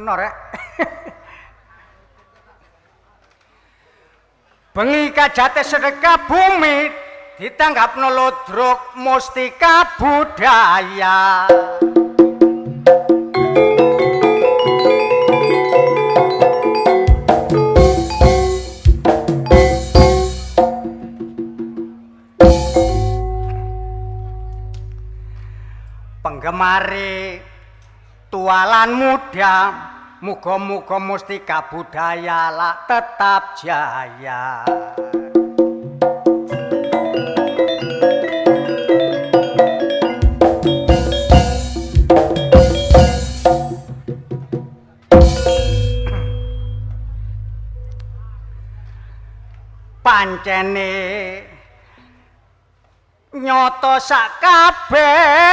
Ngono rek. Bengi kajate sedekah bumi ditanggapno ludruk mustika budaya. Penggemare tualan muda, muga-muga mustika budaya lak tetap jaya. Pancene nyoto sak kabehane.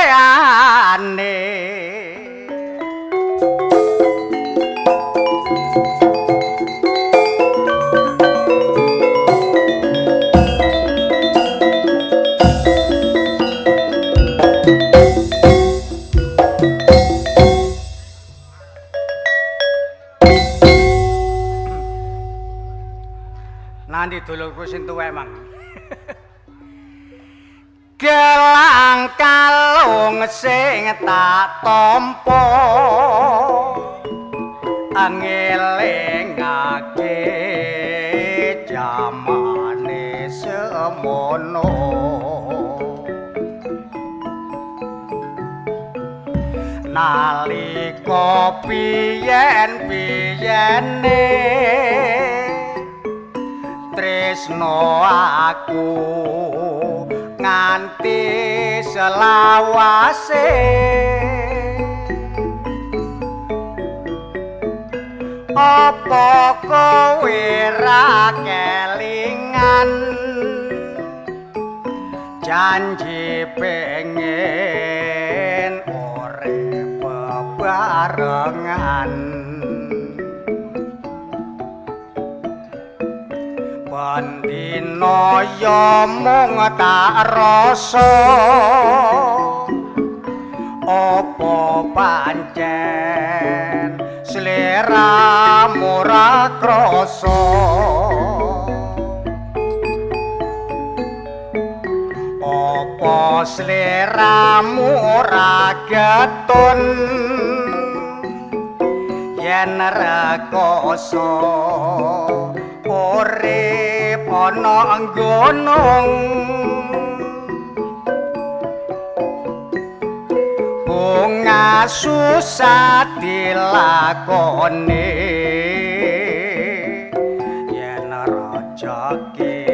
Nanti dulurku sing tuwek mang. Gelang kalung sing tak tampa ngelingake jamane semono. Nalika biyen-biyene tresno aku nganti selawase. Apa kowe ra kelingan janji pengen urip bebarengan? Bendina ya mung tak rasa apa pancen sliramu ora krasa. Apa sliramu ora getun yen rekoso urip ana nggunung? Bunga susah dilakoni yen rejeki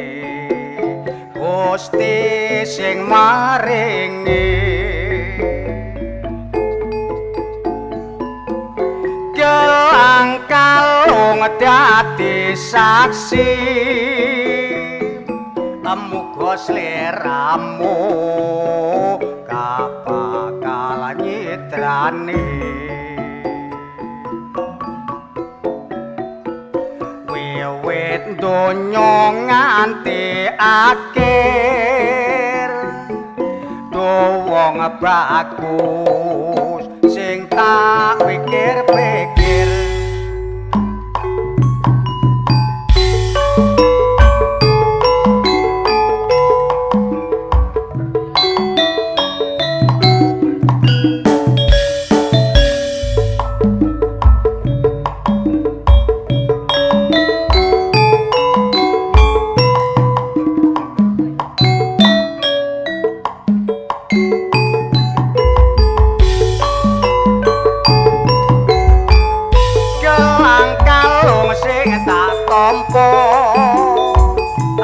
Gusti sing maringi. Gelang kalung dadi saksi muga sliramu gak bakal nyidrani. Wiwit donya nganti akhir do wong bagus sing tak pikir-pikir.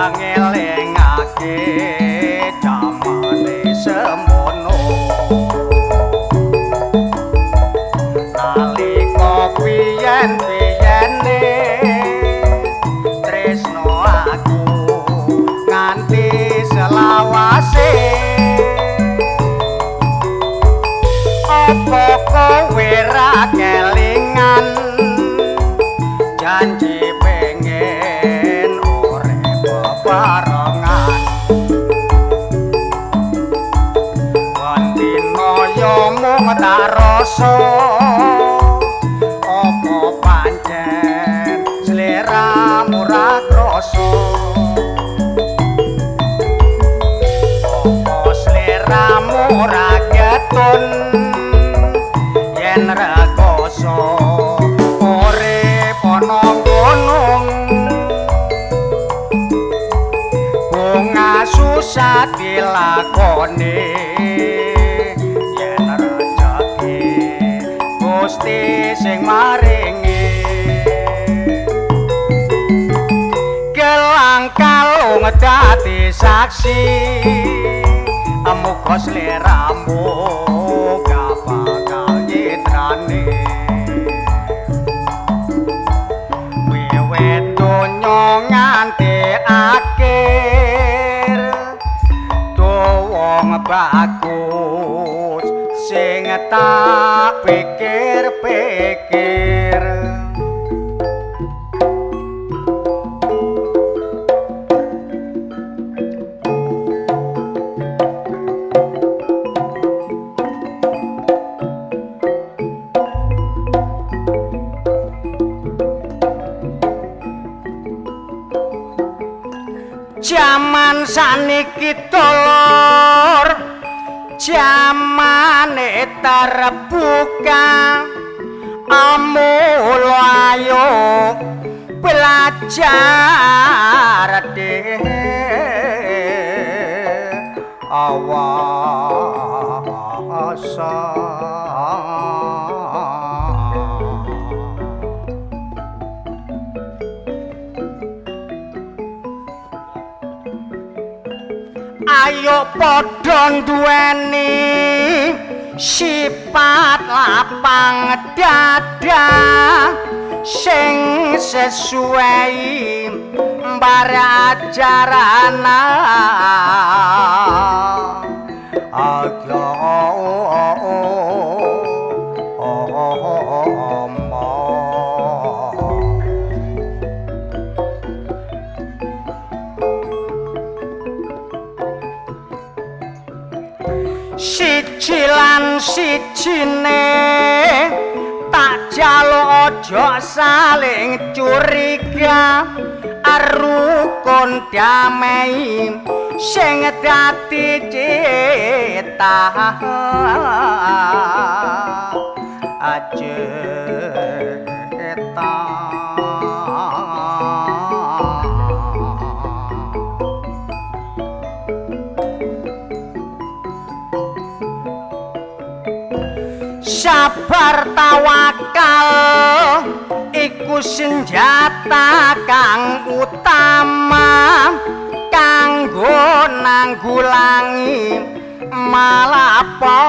Ngelingake jamane semono nalika biyen-biyene tresno aku nganti selawase. Apa kowe ra kelingan janji pengen urip bebarengan? Bendina ya mung tak rasa apa usah dilakoni yen rejeki Gusti sing maringi. Gelang kalung dadi saksi muga sliramu gak bakal nyitrani. Wiwit donya nganti akhir wong bagus sing tak pikir-pikir. Jaman saniki dulur, jamane terbuka, amul ayo belajar dhewe awasa. Ayo padha nduweni sifat lapang dada sing sesuai mbare ajaran agama. Siji lan sijine tak jaluk aja saling curiga, rukun damai sing dadi cita cita. Sabar tawakal iku senjata kang utama kanggo nanggulangi malapa.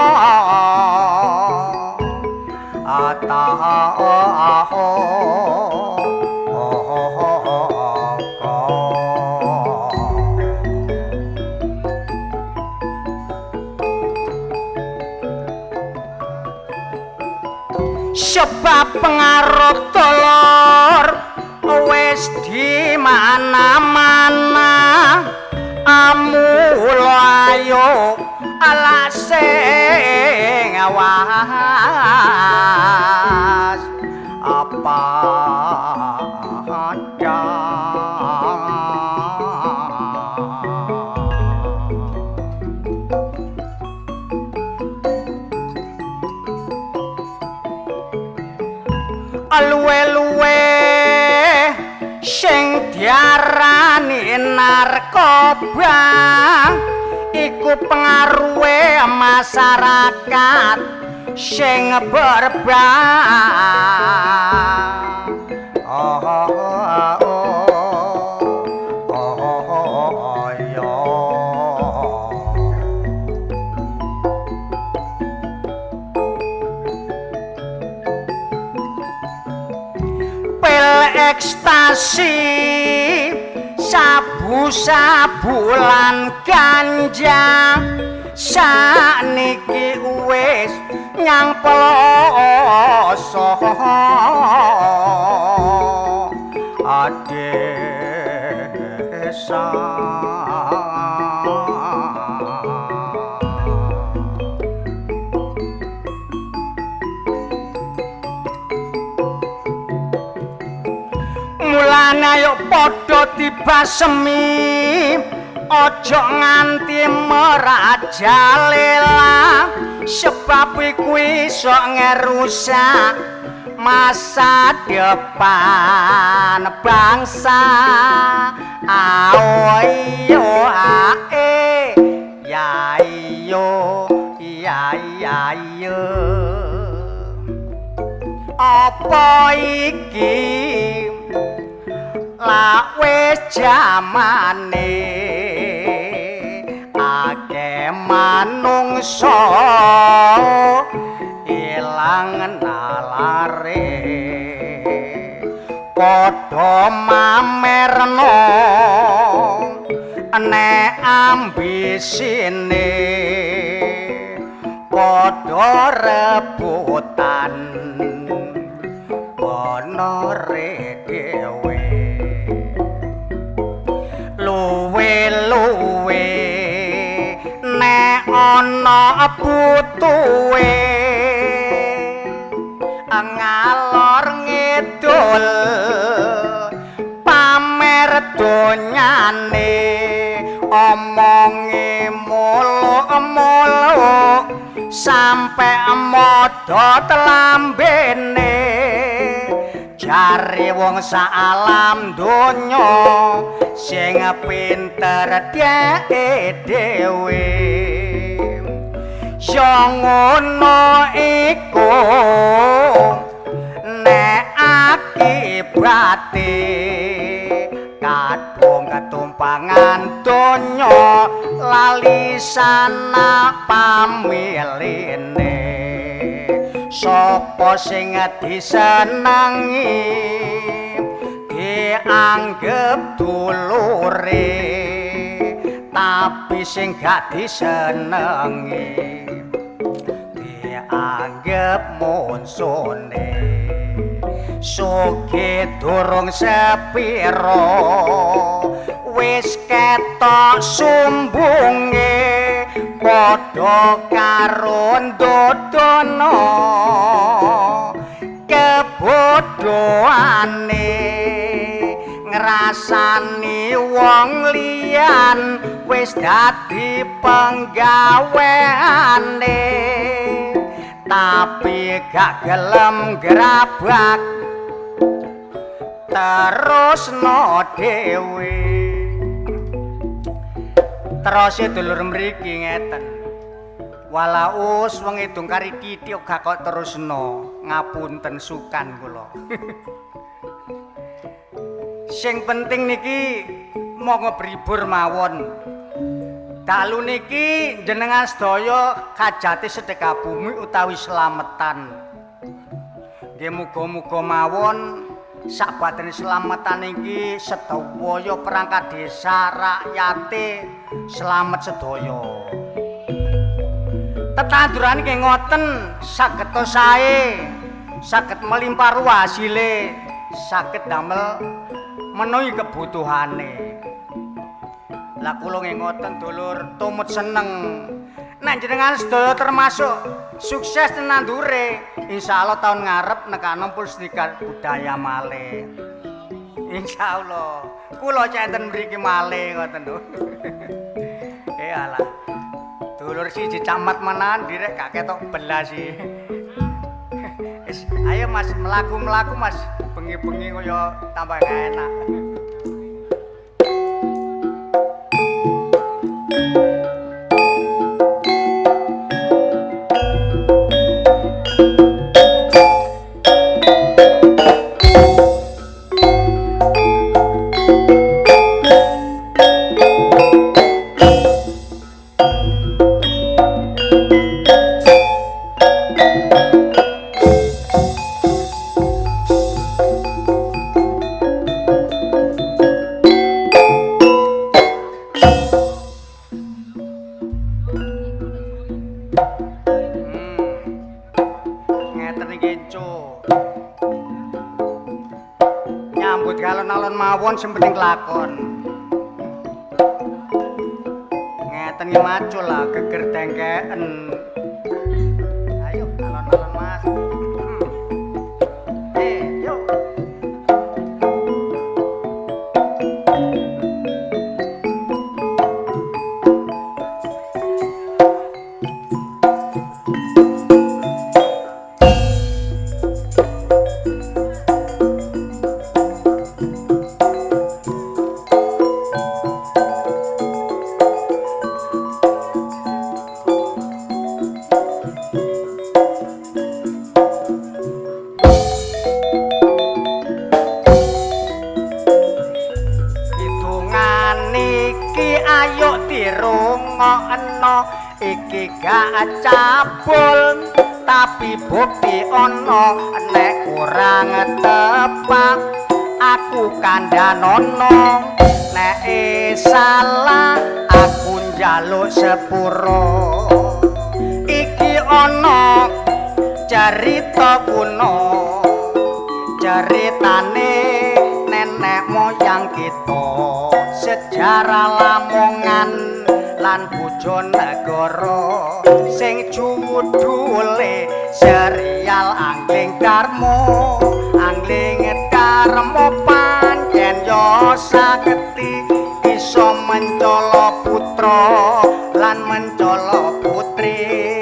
Sebab pengaruh dulur wis di mana-mana, amul ayo ala sing awas apa ada. Luwe-luwe sing diarani narkoba iku pengaruhe masyarakat sing berbah. Ekstasi sabu-sabu lan ganja saniki wis nyang peloso desa. Mulane ayo padha dibasemi, aja nganti merajalela, sebab iku iso ngerusak masa depan bangsa. Ayo ae. iya iya apa iki lak wis jamane akeh manungsa ilang nalare padha mamerno nek ambisine padha rebutan bonore dhewe luwe-luwe nek ana butuhe ngalor ngidul pamer donyane omonge muluk-muluk sampe modhot lambene jare wong saalam donya sing pinter dheke dhewe yo ngono iku nek akibate kadung ketumpangan donya lali sanak pamiline sapa sing disenengi dianggep dulure tapi sing gak disenengi dianggep munsune sugih durung sepiro wis ketok sumbunge padha karo ndodono kebodhoane ngrasani wong liyan wis dadi penggaweane tapi gak gelem gerabak terusno dhewe. Terus dulur mriki ngeten. Walaus wong edung kari titik gak kok terusno, ngapunten sukan kula. Sing penting niki monggo berhibur mawon. Dalu niki jenengan sedaya kajate sedekah bumi utawi slametan. Nggih muga-muga mawon sakbadene slametan iki sedaya perangkat desa rakyate slamet sedaya. Tetanduran nggih ngoten saged sae, saged melimpah ruah hasile, saged damel menuhi kebutuhane. Lah kula nggih ngoten dulur, tumut seneng. Nek jenengan sedaya termasuk sukses nandure, insyaallah tahun ngarep nekano Pustika Budaya malih. Insyaallah. Kula cek enten mriki malih ngoten lho. Alah. Dulur siji camat menan direk gak ketok belas iki. Wis, ayo Mas mlaku-mlaku Mas, bengi-bengi kaya tambah enak. Sing penting lakon. Ngeten iki macul lah geger dengkeken. Ayo alon-alon Mas. Yuk. Dirungokno iki gak cabul tapi bukti ana nek kurang tepak aku kandhanono nek salah aku njaluk sepuro. Iki ana cerita kuno, ceritane nenek moyang kita, sejarah Lamongan lan Bojonegoro sing judule serial Angling Darmo. Angling Darmo pancen yo sakti iso mencala putra lan mencala putri.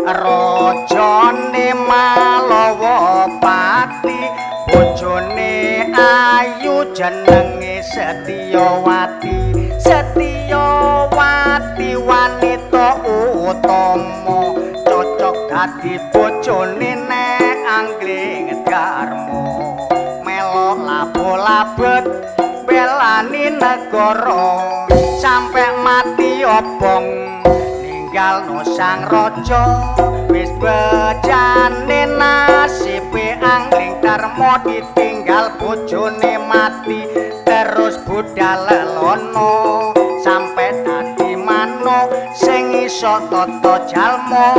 Rajane Malawapati bojone ayu jenenge Setiawati. Setiawati wanita utama cocok dadi bojone nek Angling Darmo. Melok labo-labet belani negara sampe mati obong ninggalno sang raja. Wis bejane nasibe Angling Darmo ditinggal bojone mati terus budal lelono sampe dadi manuk sing iso tata jalma.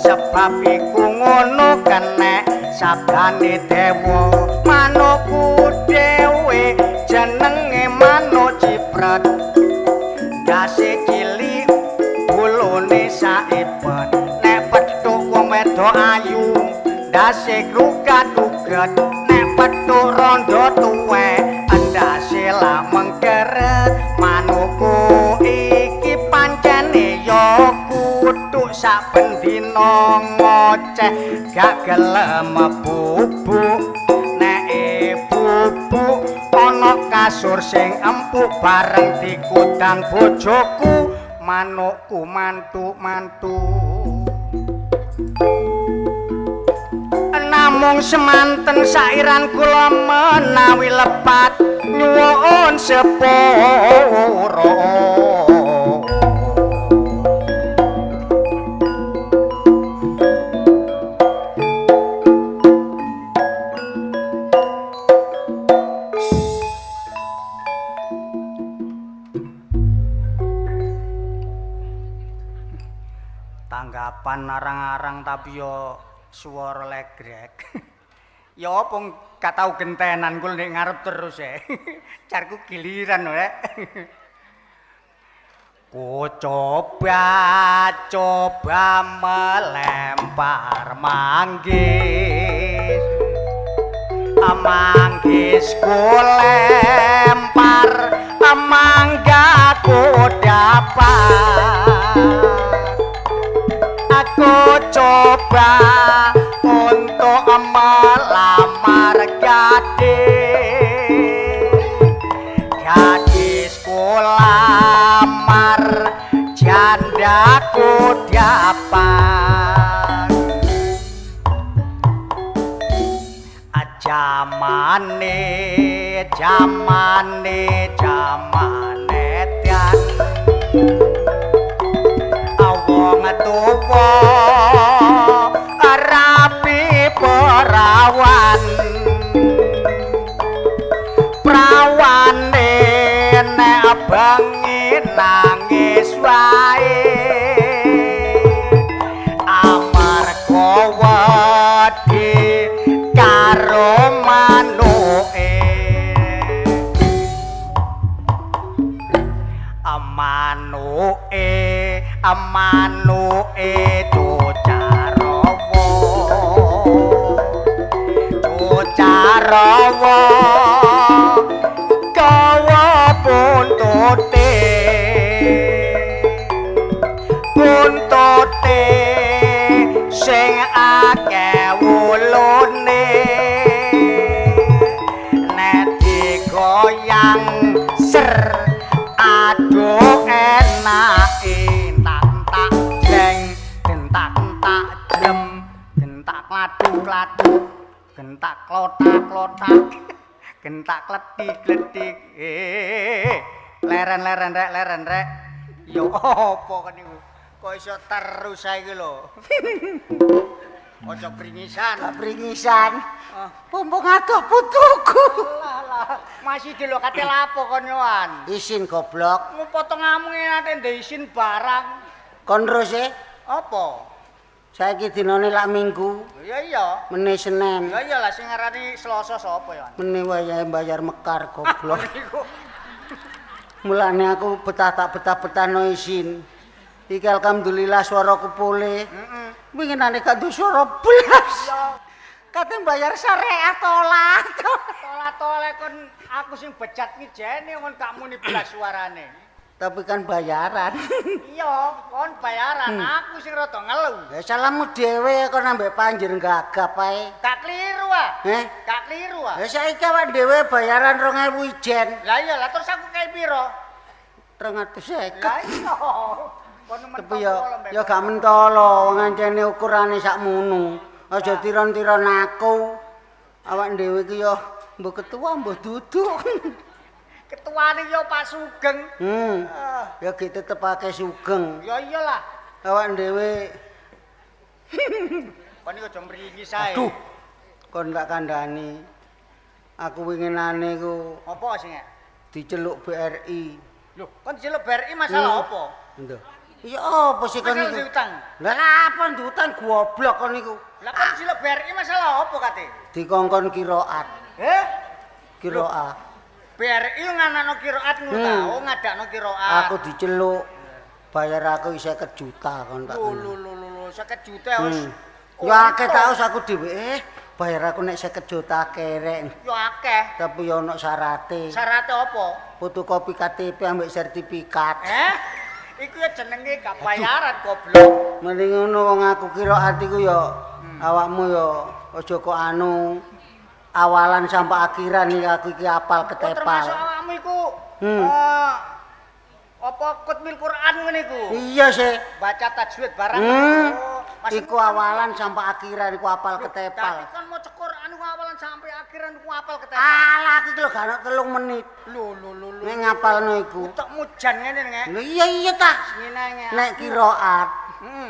Sebab iku ngono kenek sabdane dewa. Manukku dhewe jenenge manuk cipret, ndase cilik bulune saipet. Nek petuk wong wedok ayu ndase krugat-krugat, nek petuk rondo tuwek ndase lak mengkeret. Manukku iki pancene ya kutuk saben dina ngoceh gak gelem bubuk. Nek bubuk ana kasur sing empuk bareng dikudang bojoku manukku mantuk-mantuk. Namung semanten sairan kula menawi lepat nyuwun sepuro. Tanggapan arang-arang tapi yo swara legrek. Ya apa gak tau gentenan kul nek ngarep terus e. Carku giliran rek. Ku coba-coba melempar manggis. Manggis ku lempar, mangga ku dapat. Aku coba untuk melamar gadis, gadis ku lamar, janda ku dapat. Jamane, jamane, jamane tian wong tuwa rapi perawan, prawane nek bengi nangis wae amarga wedi karo manuke. Manuke, manuke Cucarawa, Cucarawa gawa buntute, buntute sing akeh wulune nek digoyang ser aduh enake. Entak-entak jleng, gentak-entak jlem, gentak kladu-kladu, gentak klotak-klotak, gentak kletik-kletik. Leren-leren rek, leren rek. Ya apa kan niku? Kok iso terus saiki lho. Aja pringisan. Gak pringisan. Pumpung adoh putuku. Lah lah, masih delok kate lapo kon yoan. Isin goblok. Potonganmu ngene ndek isin barang. Kon terus e? Apa? Saiki dinane lak Minggu. Iya iya. Mene Senin. Ya iya lah sing ngarani Selasa sapa ya? Mene wayahe bayar mekar goblok. Mulane aku betah tak betah-betahno isin. Iki alhamdulillah swaraku pulih. Heeh. Winginane gak duwe swara blas. Kate bayar syariat tolat. Tolat-tole kon aku sing bejat ngijene kon gak muni blas suarane. Tapi kan bayaran. Iya, kon bayaran, aku sing rada ngelu. Ya salahmu dhewe kon ambek panjer gagap ae. Gak kliru ah. Heh? Gak kliru ah. Ya saiki awak dhewe bayaran 2000 ijen. Lah iya, lah terus aku kae piro? 350. Lah iya. Kon Tapi ya ya gak mentolo, wong ancene ukurane sakmono. Aja tiron-tiron aku. Awak dhewe iki ya mbok ketua mbok duduk. Ketuane ya Pak Sugeng. Ya ge tetep akeh Sugeng. Ya iyalah. Awak dhewe kon iki aja mringis ae. Aduh. Kon tak kandhani. Aku winginane iku apa sing diceluk BRI. Lho, kon diceluk BRI masalah apa? Lho. Ya apa sih kon Masalah iku? diutang. Lah lha apa diutang goblok kon iku? Lah kon diceluk BRI masalah apa kate? Dikongkon kiroat. Heh? Kiroat. BRI nganakno kiroat ngono ta? Oh, ngadakno kiroat. Aku diceluk bayar aku 50 juta kon tak. Lho lho lho lho, 50 juta wis. Ya akeh ta wis aku dhewe. Bayar aku nek 50 juta kerek. Ya akeh. Tapi ya ono syarate. Syarate apa? Fotokopi KTP ambek sertifikat. Eh? Iku ya jenenge gak bayaran goblok. Mending ngono wong aku kiroat iku ya awakmu ya aja kok anu awalan sampai akhiran iki aku iki apal ketepal. Termasuk awakmu iku apa kutmil Quran ngene iku? Iya sih. Baca tajwid barang. Iku awalan sampai akhiran iku apal ketepal. Dadi kon maca Quran iku awalan sampai akhiran iku apal ketepal. Alah iki lho gak ono 3 menit. Lho lho lho lho. Nek ngapalno iku. Utek mujan ngene ngek. Lho iya iya ta. Ngene. Nek kiroat.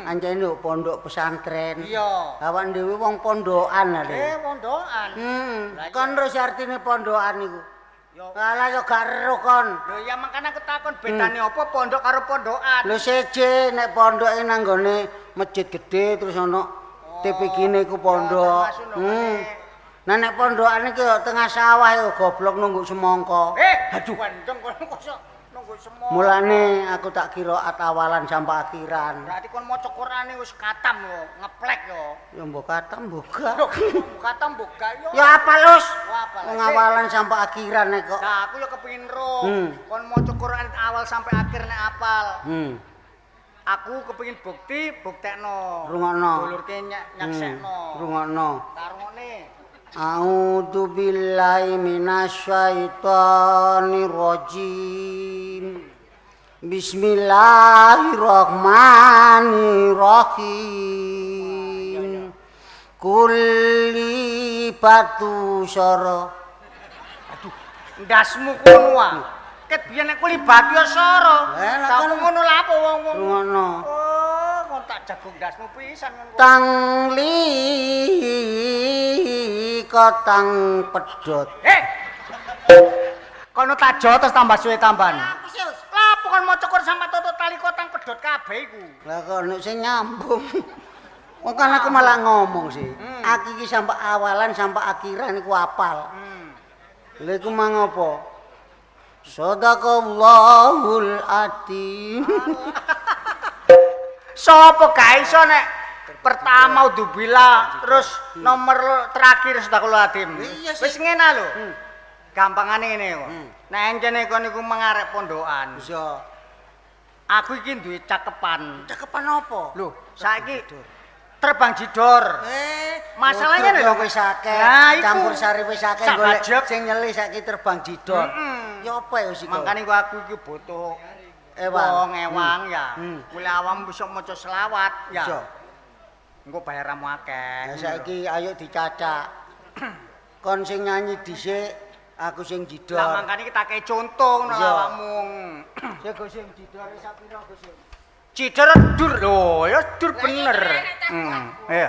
Anjene nduk pondok pesantren. Iya. Awak dhewe wong pondokan lho. Pondokan. Kon terus artine pondokan iku. Alah yo gak ero kon. Lho ya makane aku takon bedane apa pondok karo pondokan. Lho seje nek pondoke nang nggone masjid gede terus ana TPG-ne iku pondok. Nah nek pondokan iki tengah sawah yo goblok nunggu semangka. Aduh wendeng kono kok sok nunggu semangka. Mulane aku tak kira awalan sampai akhiran. Berarti kon maca Qur'ane wis katam yo, ngeplek yo. Ya mbok katam mbok gak. Lho, mbok katam mbok gak yo. Ya apal wis. Wong awalan sampai akhiran nek kok. Nah, aku yo kepengin ro. Kon maca Qur'an awal sampai akhir nek apal. Aku kepengin bukti, buktekno. Rungokno. Dulurke nyaksekno. Rungokno. Tarungone. A'udzu billahi minasyaitonir rajim. Bismillahirrahmanirrahim. Kulli batu soro. Aduh, ndasmu kono ah. Ket biyen nek kuli batu ya soro. Lah ngono lha apa wong-wong. Ngono. Oh, kon tak jago ndasmu pisan ngono. Tangli kotang pedhot. Eh. Kono tak jotos tambah suwe tambahan. Lah apa kon maca kur sampe tutuk tali kotang pedhot kabeh iku. Lah kok nek sing nyambung. Wong kan aku malah ngomong sih. Aku iki sampe awalan sampe akhiran iku apal. Lha iku mang apa? Shadaqallahul adzim. Sopo gak iso nek pertama udzubillah terus nomor terakhir shadaqallahul adzim. Wis ngene lho. Gampangane ngene kok. Nek encene kon niku mengarep pondokan. Iya. Aku iki duwe cakepan. Cakepan apa? Lho, saiki terbang jidor. Masalahnya lho wis akeh. Campur sari wis akeh golek sing nyelih saiki terbang jidor. Ya apa ya sik. Makane aku iki butuh ewang, ewang ya. Mulai awam bisa maca selawat ya. Iya. Engko bayaramu akeh. Lah saiki ayo dicacak. Kon sing nyanyi dhisik, aku sing jidor. Lah mangkane kita kei contoh ngono awakmu. Sik Gus Sim jidore sak pira Gus Sim? Cidor dur lho, ya dur bener. Iya.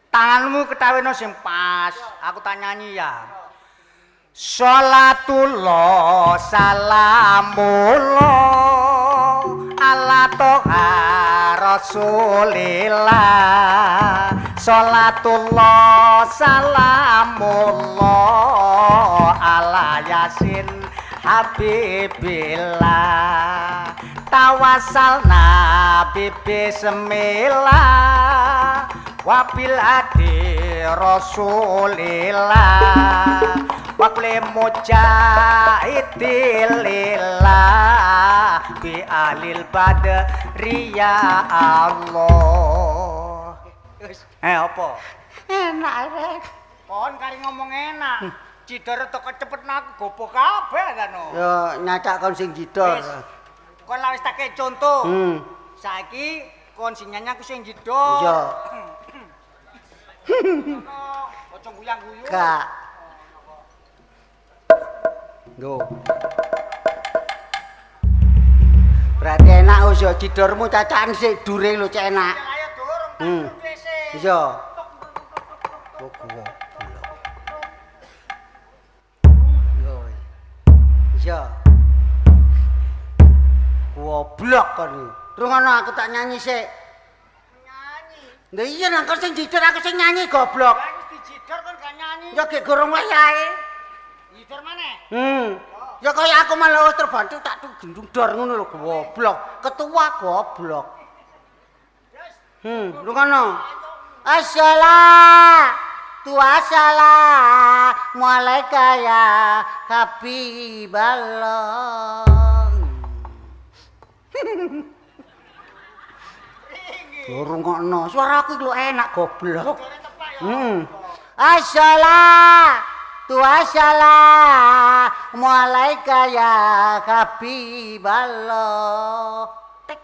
Tanganmu ketaweno sing pas. Aku tak nyanyi ya. Salatullah salamullah ala toha rasulillah. Salatullah salamullah ala yasin habibillah. Tawassalna bi bismillah wabil hadi rasulillah wa kulli mujahidilillah bi alil badri ya Allah. Apa? Enak rek. Kon kari ngomong enak. Jidor teko cepet aku gopo kabeh kan. Ya nyacak kon sing jidor. Kon lah wis tak kei contoh. Saiki kon sing nyanyi aku sing jidor. Iya. Aja guyang-guyu. Gak. Lho. Berarti enak wis ya jidormu cacakan sik dure lho cek enak. Ayo durung tak sik. Iya. Oh goblok. Yo. Iya. Goblok kon iki. Rungono aku tak nyanyi sik. Nyanyi. Lha iya nang kon sing jidor aku sing nyanyi goblok. Lah wis dijidor kon gak nyanyi. Ya gek gorong wayahe. Jidor maneh. Ya kaya aku malah wis terbantu tak gendung dor ngono lho goblok. Ketua goblok. Rungono. Assalatu wassalamu alaika ya habiballah. Rungokno, suaraku iki lho enak goblok. Assalatu wassalamu alaika ya habiballah. Tek.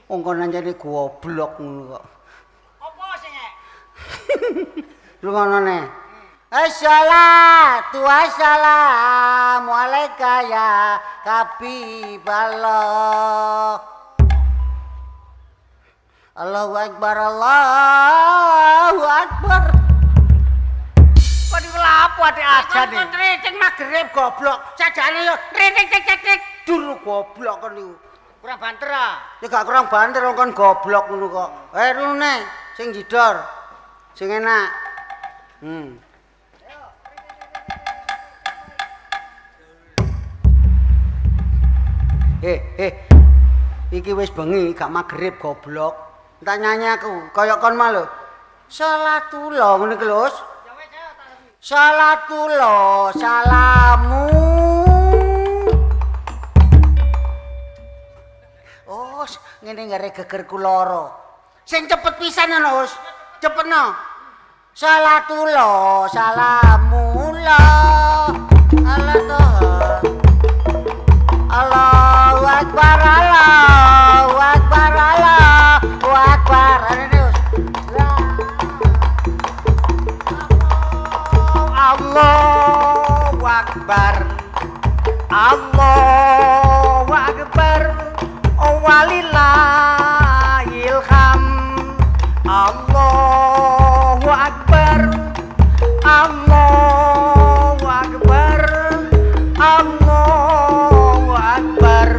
Wong kon anjene goblok ngono kok. Apa sing e? Rungono ne. Assalatu wassalamu alaika ya habiballah. Allahu akbar, Allahu akbar. Kok niku lapo adik aja nih? Kon triting magrib goblok. Sajane yo triting tik tik tik dur goblok kon niku. Kurang banter ah. Ya gak kurang banter wong kon goblok ngono kok. Rene sing jidor. Sing enak. Iki wis bengi gak magrib goblok. Entar nyanyi aku kaya kon mah lho. Salatullah ngono iki lho. Salatullah salamu. Oh, ngene ngare gegerku lara. Sing cepet pisan ana, Us. Cepetno. Salatullah salamullah ala toha. Allahu akbar, Allahu akbar, Allahu akbar. Ini Us. Allahu akbar. Allahu akbar. Walillahil hamd. Allahu akbar. Allahu akbar. Allahu akbar.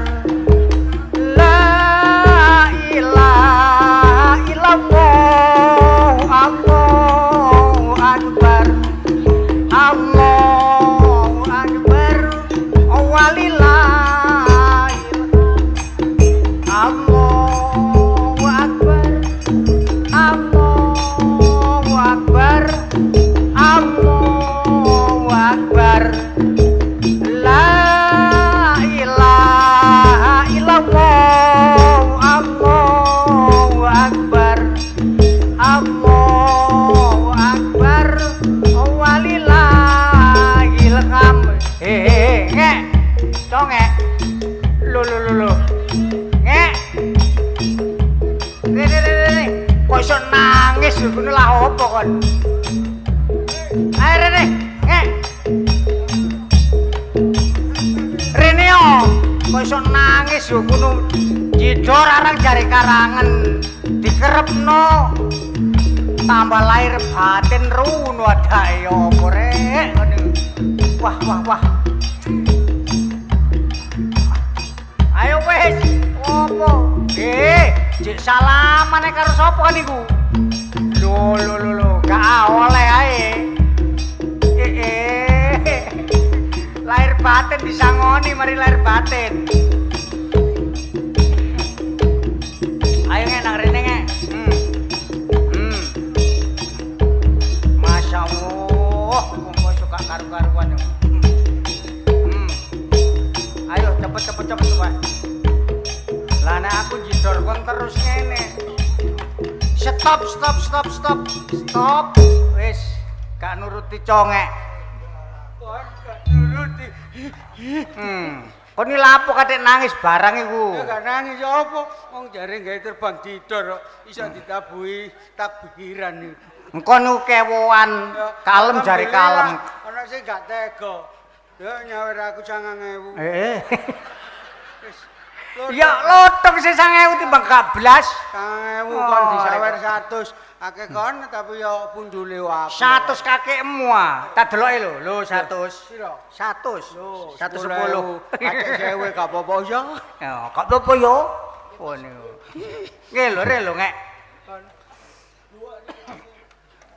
La ilaha illallah. Allahu akbar. Allahu akbar. Walillahil yo ngono lah opo kon? Ayo rene, ngek. Rene yo, kok iso nangis yo ngono. Jidor arang jare karangan dikerepno. Tambah lahir batin runo adake yo opo rek ngono. Wah wah wah. Ayo wis, opo? Jek salamane karo sapa kan iku? Lho lho lho lho, gak oleh ae. Lahir batin disangoni, mari lahir batin. Ayo ngek nang rene ngek. Masya Allah, wong kok iso gak karu-karuan yo. Ayo cepet cepet cepet Pak. Lah nek aku jidor kon terus ngene. Stop stop stop stop. Stop. Wis, gak nuruti congek. Kon gak nuruti. Kon iki lapo katik nangis barang iku? Ya gak nangis ya apa? Wong jare gawe terbang jidor kok iso ditabuhi takbiran iki. Engko niku kewoan, kalem jare kalem. Ana sing gak tega. Ya nyawer aku 9.000. Heeh. Wis. Ya lothong sing 9.000 timbang gak blas. 9.000 kon disawer 100. Akeh kon tapi ya pundule wae. 100 kakekmu ah. Tak deloke lho, lho 100. Piro? 100. 110. Kakek 1000 gak apa-apa ya. Ya, gak apa-apa ya. Oh niku. Nggih lho, re lho ngek.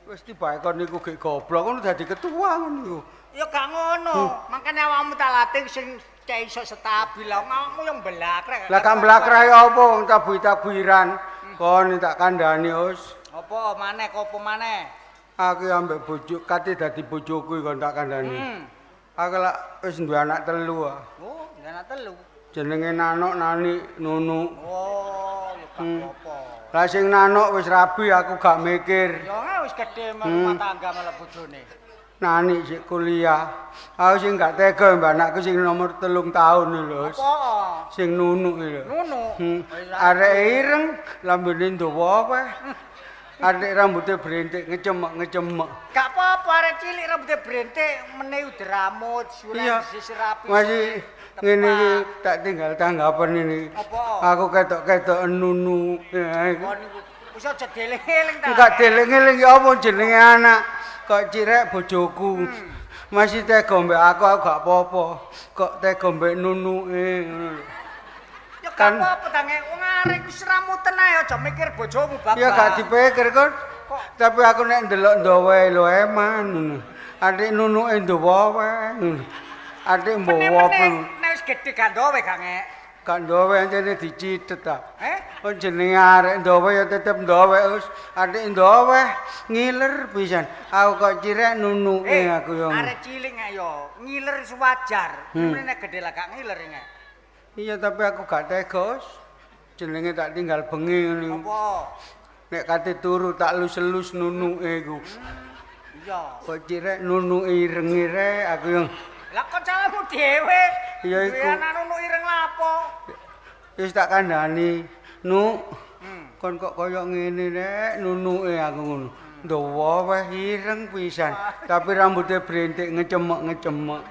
Wis tibae kon niku gek goblok ngono dadi ketua ngono niku. Ya gak ngono. Makane awakmu tak latih sing cek iso stabil. Lah awakmu yang mblakrek. Lah gak mblakrek apa wong tabuh-tabuhiran. Kon tak kandhani wis. Apa maneh kopo maneh? Aku ambek bojo kate dadi bojoku kon tak kandhani. Aku lak wis duwe anak 3 ah. Oh, duwe anak 3. Jenenge Nanok, Nani, Nunu. Oh, ya gak apa-apa. Lah sing Nanok wis rabi aku gak mikir. Ya wis gedhe rumah tangga malah bojone. Nani sik kuliah. Aku sing gak tega mbak anakku sing nomor 3 tahun lho. Apa? Sing Nunu iki lho. Nunu. Arek ireng, lambene dawa apa? Arek rambutnya brentik ngecemek-ngecemek. Gak apa-apa arek cilik rambutnya brentik meneh udah rambut, suran disisir rapi. Masih ngene iki tak tinggal tanggapan ini. Apa? Aku ketok-ketok Nunu. Kon niku wis aja dieling-eling ta. Enggak dieling-eling ya apa jenenge anak. Kok cirek bojoku. Masih tega mbek aku gak apa-apa. Kok tega mbek nunuke ngono lho. Ya gak apa-apa ta ngek wong arek wis ramuten ae aja mikir bojomu bapak. Ya gak dipikir kon. Tapi aku nek ndelok ndawa lho eman ngono. Adik nunuke ndawa wae ngono. Adik mbawa apa. Nek wis gedhe gak ndawa gak ngek. Gak ndawa encene dicitet ta. Kon jenenge arek ndawa ya tetep ndawa wis. Adik ndawa ngiler pisan. Aku kok cirek nunuke aku yo. Arek cilik ngek yo ngiler wis wajar. Nek gedhe lah gak ngiler ngek. Iya tapi aku gak tega wis. Jenenge tak tinggal bengi ngono. Apa? Nek kate turu tak lus-lus nunuke iku. Iya. Kok cirek nunuke irenge rek aku yo. Lah kok salahmu dhewe? Ya iku. Duwe anak nunuk ireng lapo? Wis tak kandhani, Nuk. Kon kok kaya ngene rek nunuke aku ngono. Dawa weh ireng pisan, tapi rambutnya brentik ngecemek-ngecemek.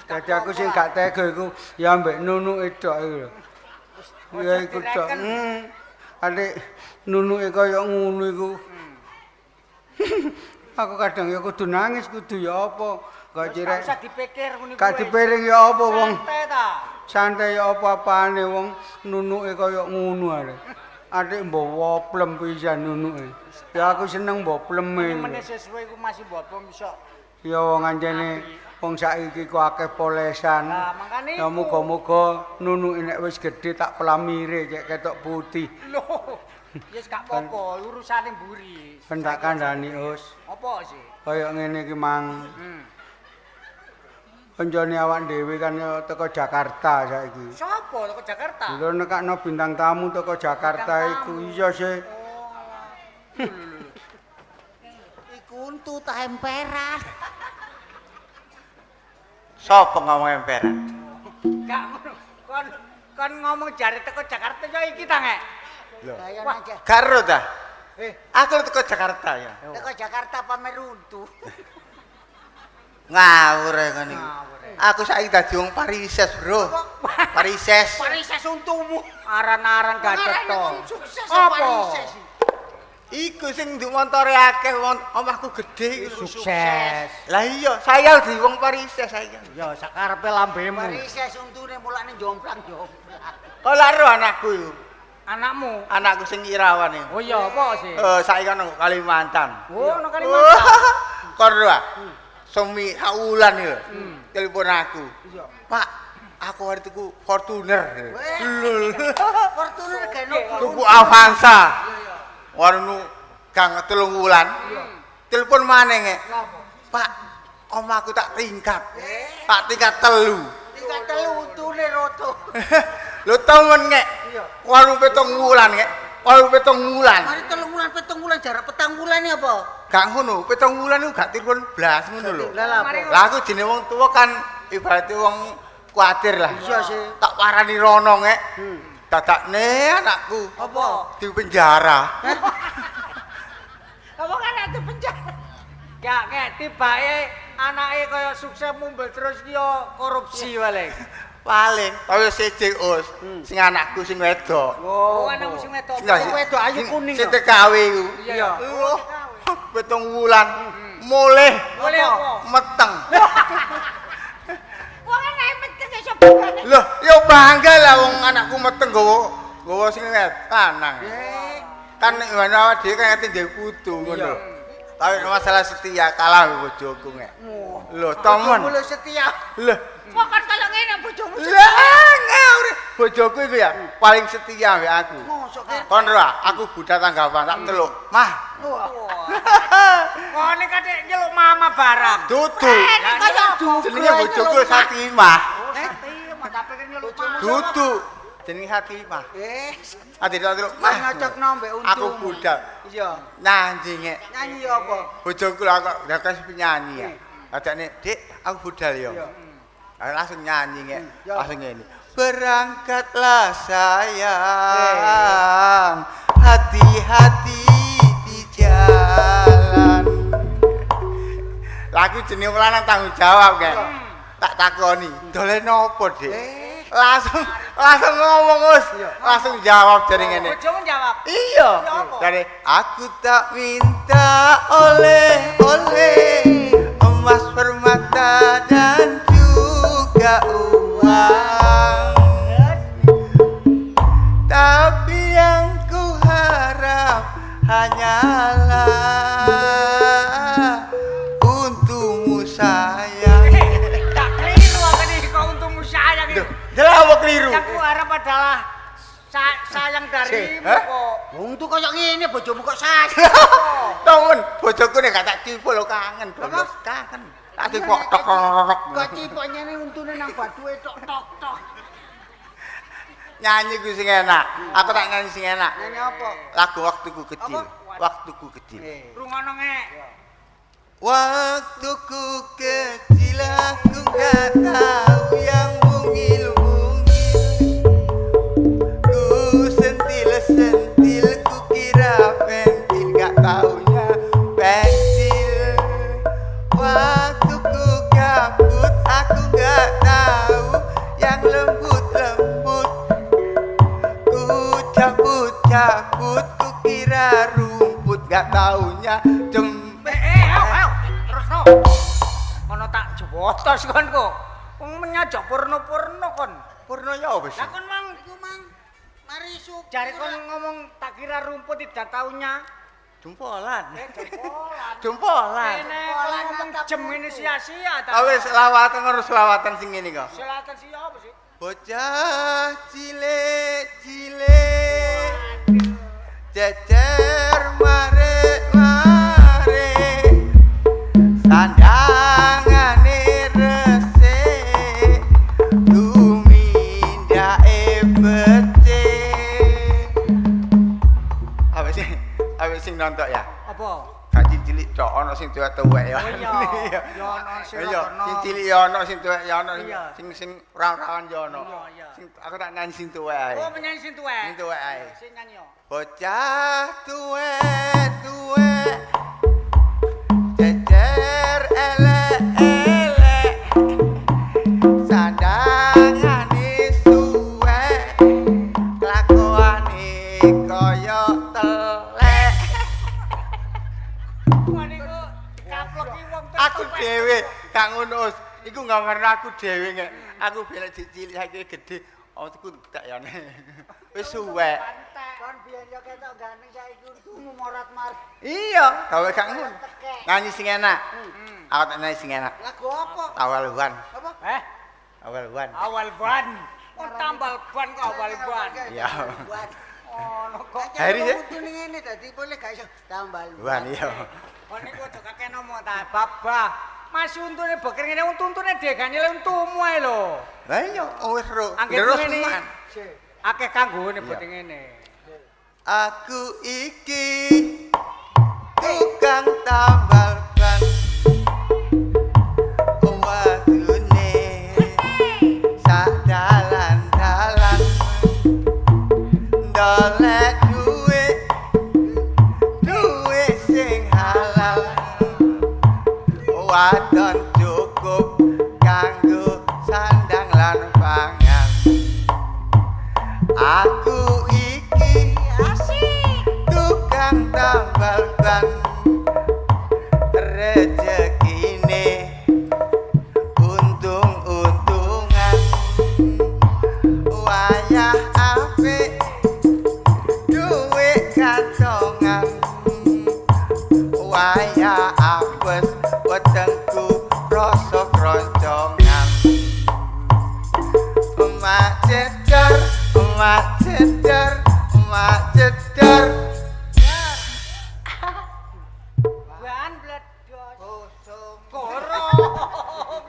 Dadi aku sing gak tega iku ya ambek nunuke tok iku lho. Ya iku tok. Adik nunuke kaya ngono iku. Aku kadang ya kudu nangis, kudu ya apa. Gak cirek. Gak usah dipikir ngono iku. Gak dipiring ya apa wong. Santai ta. Santai ya apa-apane wong nunuke kaya ngono arek. Adik mbawa plem pisan nunuke. Ya aku seneng mbawa pleme. Meneh sesuai iku masih mbawa plem iso. Ya wong anjene wong saiki ku akeh polesan. Lah mangkane Ya muga-muga nunuke nek wis gedhe tak pelamire cek ketok putih. Lho. Wis gak apa-apa, urusane mburi. Ben tak kandhani, Us. Apa sih? Kaya ngene iki mang. Kancane awak dhewe kan teko Jakarta saiki. Sopo teko Jakarta? Lho nekakno bintang tamu teko Jakarta iku iya sih. Oh. Iku untu ta emperan. Sopo ngomong emperan? Gak ngono. Kon ngomong jare teko Jakarta yo iki ta ngek. Lho. Gak ero ta? Aku teko Jakarta ya. Teko Jakarta pamer untu. Ngawur ae ngene iki. Aku saiki dadi wong Parises, Bro. Parises. Parises untumu. Aran-aran gak cetha. Sukses Apa? Parises. Iku sing nduk montore akeh omahku gedhe iku. Sukses. Lah iya, saya di wong Parises saiki. Ya sakarepe lambemu. Parises untune mulane jomplang-jomplang. Kok lak ro anakku iku. Anakmu. Anakku sing Irawan iku. Oh iya apa sih? Saiki ana Kalimantan. Oh, ana Kalimantan. Kon ro ah. Semi saulan iki lho. Telepon aku. Pak, aku arep tuku Fortuner. Lho. Fortuner gak nopo. Tuku Avanza. Warnu gang 3 wulan. Telepon maneh ngek. Pak, omahku tak tingkat. Tak tingkat 3. Tingkat 3 untune roto. Lho temen ngek. Warnu 7 wulan ngek. Warnu 7 wulan. Mari 3 wulan 7 wulan jarak 7 wulan ya apa? Gak ngono, 7 wulan iku gak telepon blas ngono lho. Lah lah apa? Lah aku jenenge wong tuwa kan ibaratnya wong kuatir lah. Iya sih. Tak warani rono ngek. Dadakne anakku Apa? di penjara. Apa kan ada penjara? Gak kayak tibake anake kaya sukses mumbul terus ki yo korupsi paling. Paling kaya siji us, sing anakku sing wedok. Oh, anakmu sing wedok. Sing wedok ayu kuning Sing TKW iku. Iya. Loh, 7 wulan mulih Mulih apa? Meteng. Wong anake meteng iso bangga. Loh, ya bangga lah wong anakku meteng nggawa sing lanang. Kan nek ngono awake dhewe kan ngerti dhewe putu ngono. Tapi nek masalah setia kalah bojoku ngek. Lho, temen. Bojomu lho setia. Lho, Kok kan kaya ngene bojomu setia. lah ngawur. Bojoku iku ya paling setia ambek aku. Mosok ki. Kon ro, aku budal tanggapan tak teluk. Mah. Kone kadek nyeluk mama barang. Dudu. Kaya dudu. Jenenge bojoku Satimah. Oh, Satimah, tak pikir nyeluk mama. Dudu. Jenenge Satimah. Ade tak teluk. Mah. Ngocokno mbek untumu. Aku budal. Iya. Nyanyi ngek. Nyanyi apa? Bojoku lah kok lah kan penyanyi ya. Adane, "Dik, aku budal ya." Langsung nyanyi ngek. Langsung ngene. Berangkatlah sayang, hati-hati di jalan. Lagu jenenge wong lanang tanggung jawab kae. Tak takoni, dolen opo, Dik? Langsung ngomong wis, langsung jawab jare ngene. Bojomu jawab. Iya. Dari aku tak minta oleh-oleh emas permata dan juga uang. Tapi yang ku harap hanyalah untukmu sayang. Tak keliru aku nih kok untukmu sayang. Duh, jelas apa keliru? Yang ku harap adalah sayang darimu Hah? kok. Untu kaya ngene bojomu kok sayang. Temen, bojoku nek gak tak cipok lho kangen, bolos kangen. Tak cipok tok tok tok. Kok cipok nyene untune nang bathuke tok tok tok. Nyanyi ku sing enak. Aku tak nyanyi sing enak. Nyanyi apa? Lagu waktuku kecil. Waktuku kecil. Rungono ngek. Waktuku kecil aku gak tahu yang mungil-mungil. Ku sentil-sentil, ku kira pentil, gak taunya pensil. Waktuku gabut, aku gak tahu yang lembut-lembut. Ku cabut-cabut, ku kira rumput, gak taunya jem. Ayo, ayo, terusno. Kono tak jewotos kon kok. Wong menyajak porno-porno kon. Purno ya apa sih? Lah kon mang Iku mang mari syukur. jare kon ngomong tak kira rumput tidak taunya. Jempolan. Jempolan. Jempolan. Kene kon ngomong jem ini sia-sia ta. Ah wis selawatan ngono selawatan sing ngene kok. Selatan sih apa sih? Bocah cilik-cilik jejer mare-mare sandangane resik tumindake becik. Apa sih? Apa sing nonton ya? Apa? Gak cilik-cilik tok ana sing tuwek-tuwek ya. Oh iya. Ya ana sing Iya, ana. sing cilik ya ana, sing tuwek ya ana, sing sing rawan-rawan ya ana. Sing aku tak nyanyi sing tuwek ae. Oh, menyanyi sing tuwek. Sing tuwek ae. Sing nyanyi yo. Bocah tuwek-tuwek jejer elek-elek sandangane suwek kelakuane kaya telek. Wah niku kaplok ki wong tuwek. Aku dhewe gak ngono. Iku gambarno aku dhewe nek aku biyen cilik saiki gedhe aku tak yane. Wis suwek. Kon biyen yo ketok ganteng saiki untumu morat-marit. Iya, gawe gak ngono. Nyanyi sing enak. Aku tak nyanyi sing enak. Lagu apa? Awal wan. Apa? Eh, Awal wan. awal ban. Oh, tambal ban kok awal ban. Iya. Ono kok. Hari ya? Untune ngene dadi boleh gak iso tambal. Wan iya. Kon niku aja kakek ngomong ta, babah. Masih untune beker ngene untu-untune degane le untumu ae lho. Lah iya wis ro. Anggitmu Terus ngene. man. Akeh kanggone Iya. bote ngene. Aku iki tukang tambal ban. Wadune sak dalan-dalan ndolek duwe duwe sing halal. Wadon cukup kanggo sandang lan pangan. Aku iki tukang tambal ban, rejekine untung-untungan, wayah apik duwe kantongan, wayah apes wetengku rasa kroncongan. Mak cedar, mak cedar, mak cedar. Ban bledos. Gorong.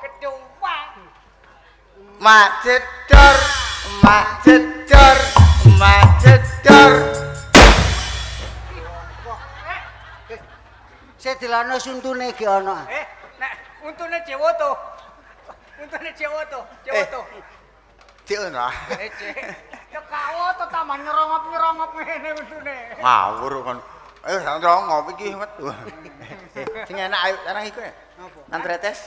Kedua. Mak cedor, mak cedor, mak cedor. Sedelano untune iki ana. Eh, nek untune Jawa to. Untune Jawa to, Jawa to. Cik ngono. Eh, Cik. Ya kawo to taman nyerongop-nyerongop ngene untune. Ngawur kon. Ayo sang rongop iki metu. Sing enak ayo sekarang iku ya. Nang tretes.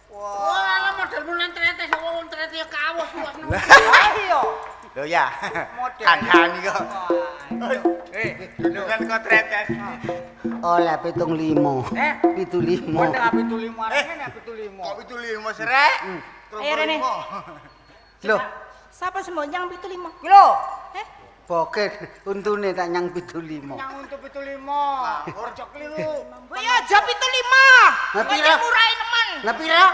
Wah, lah modelmu nang tretes wong tretes ya kawos kok. Lah iya. Lho ya. Model. Kandhani kok. Eh, Dudungan kok tretes. Oleh 75. Eh? 75. Bener 75 ngene 75. Kok 75 serek? Ayo, Rene. Loh, Sapa sembonyang 75? Iki lho, Eh, boker untune tak nyang 75. nyang untu 75. Ojo keliru. kowe ya aja 75. Lah, Kowe pira? murahi nemen. Lah pira?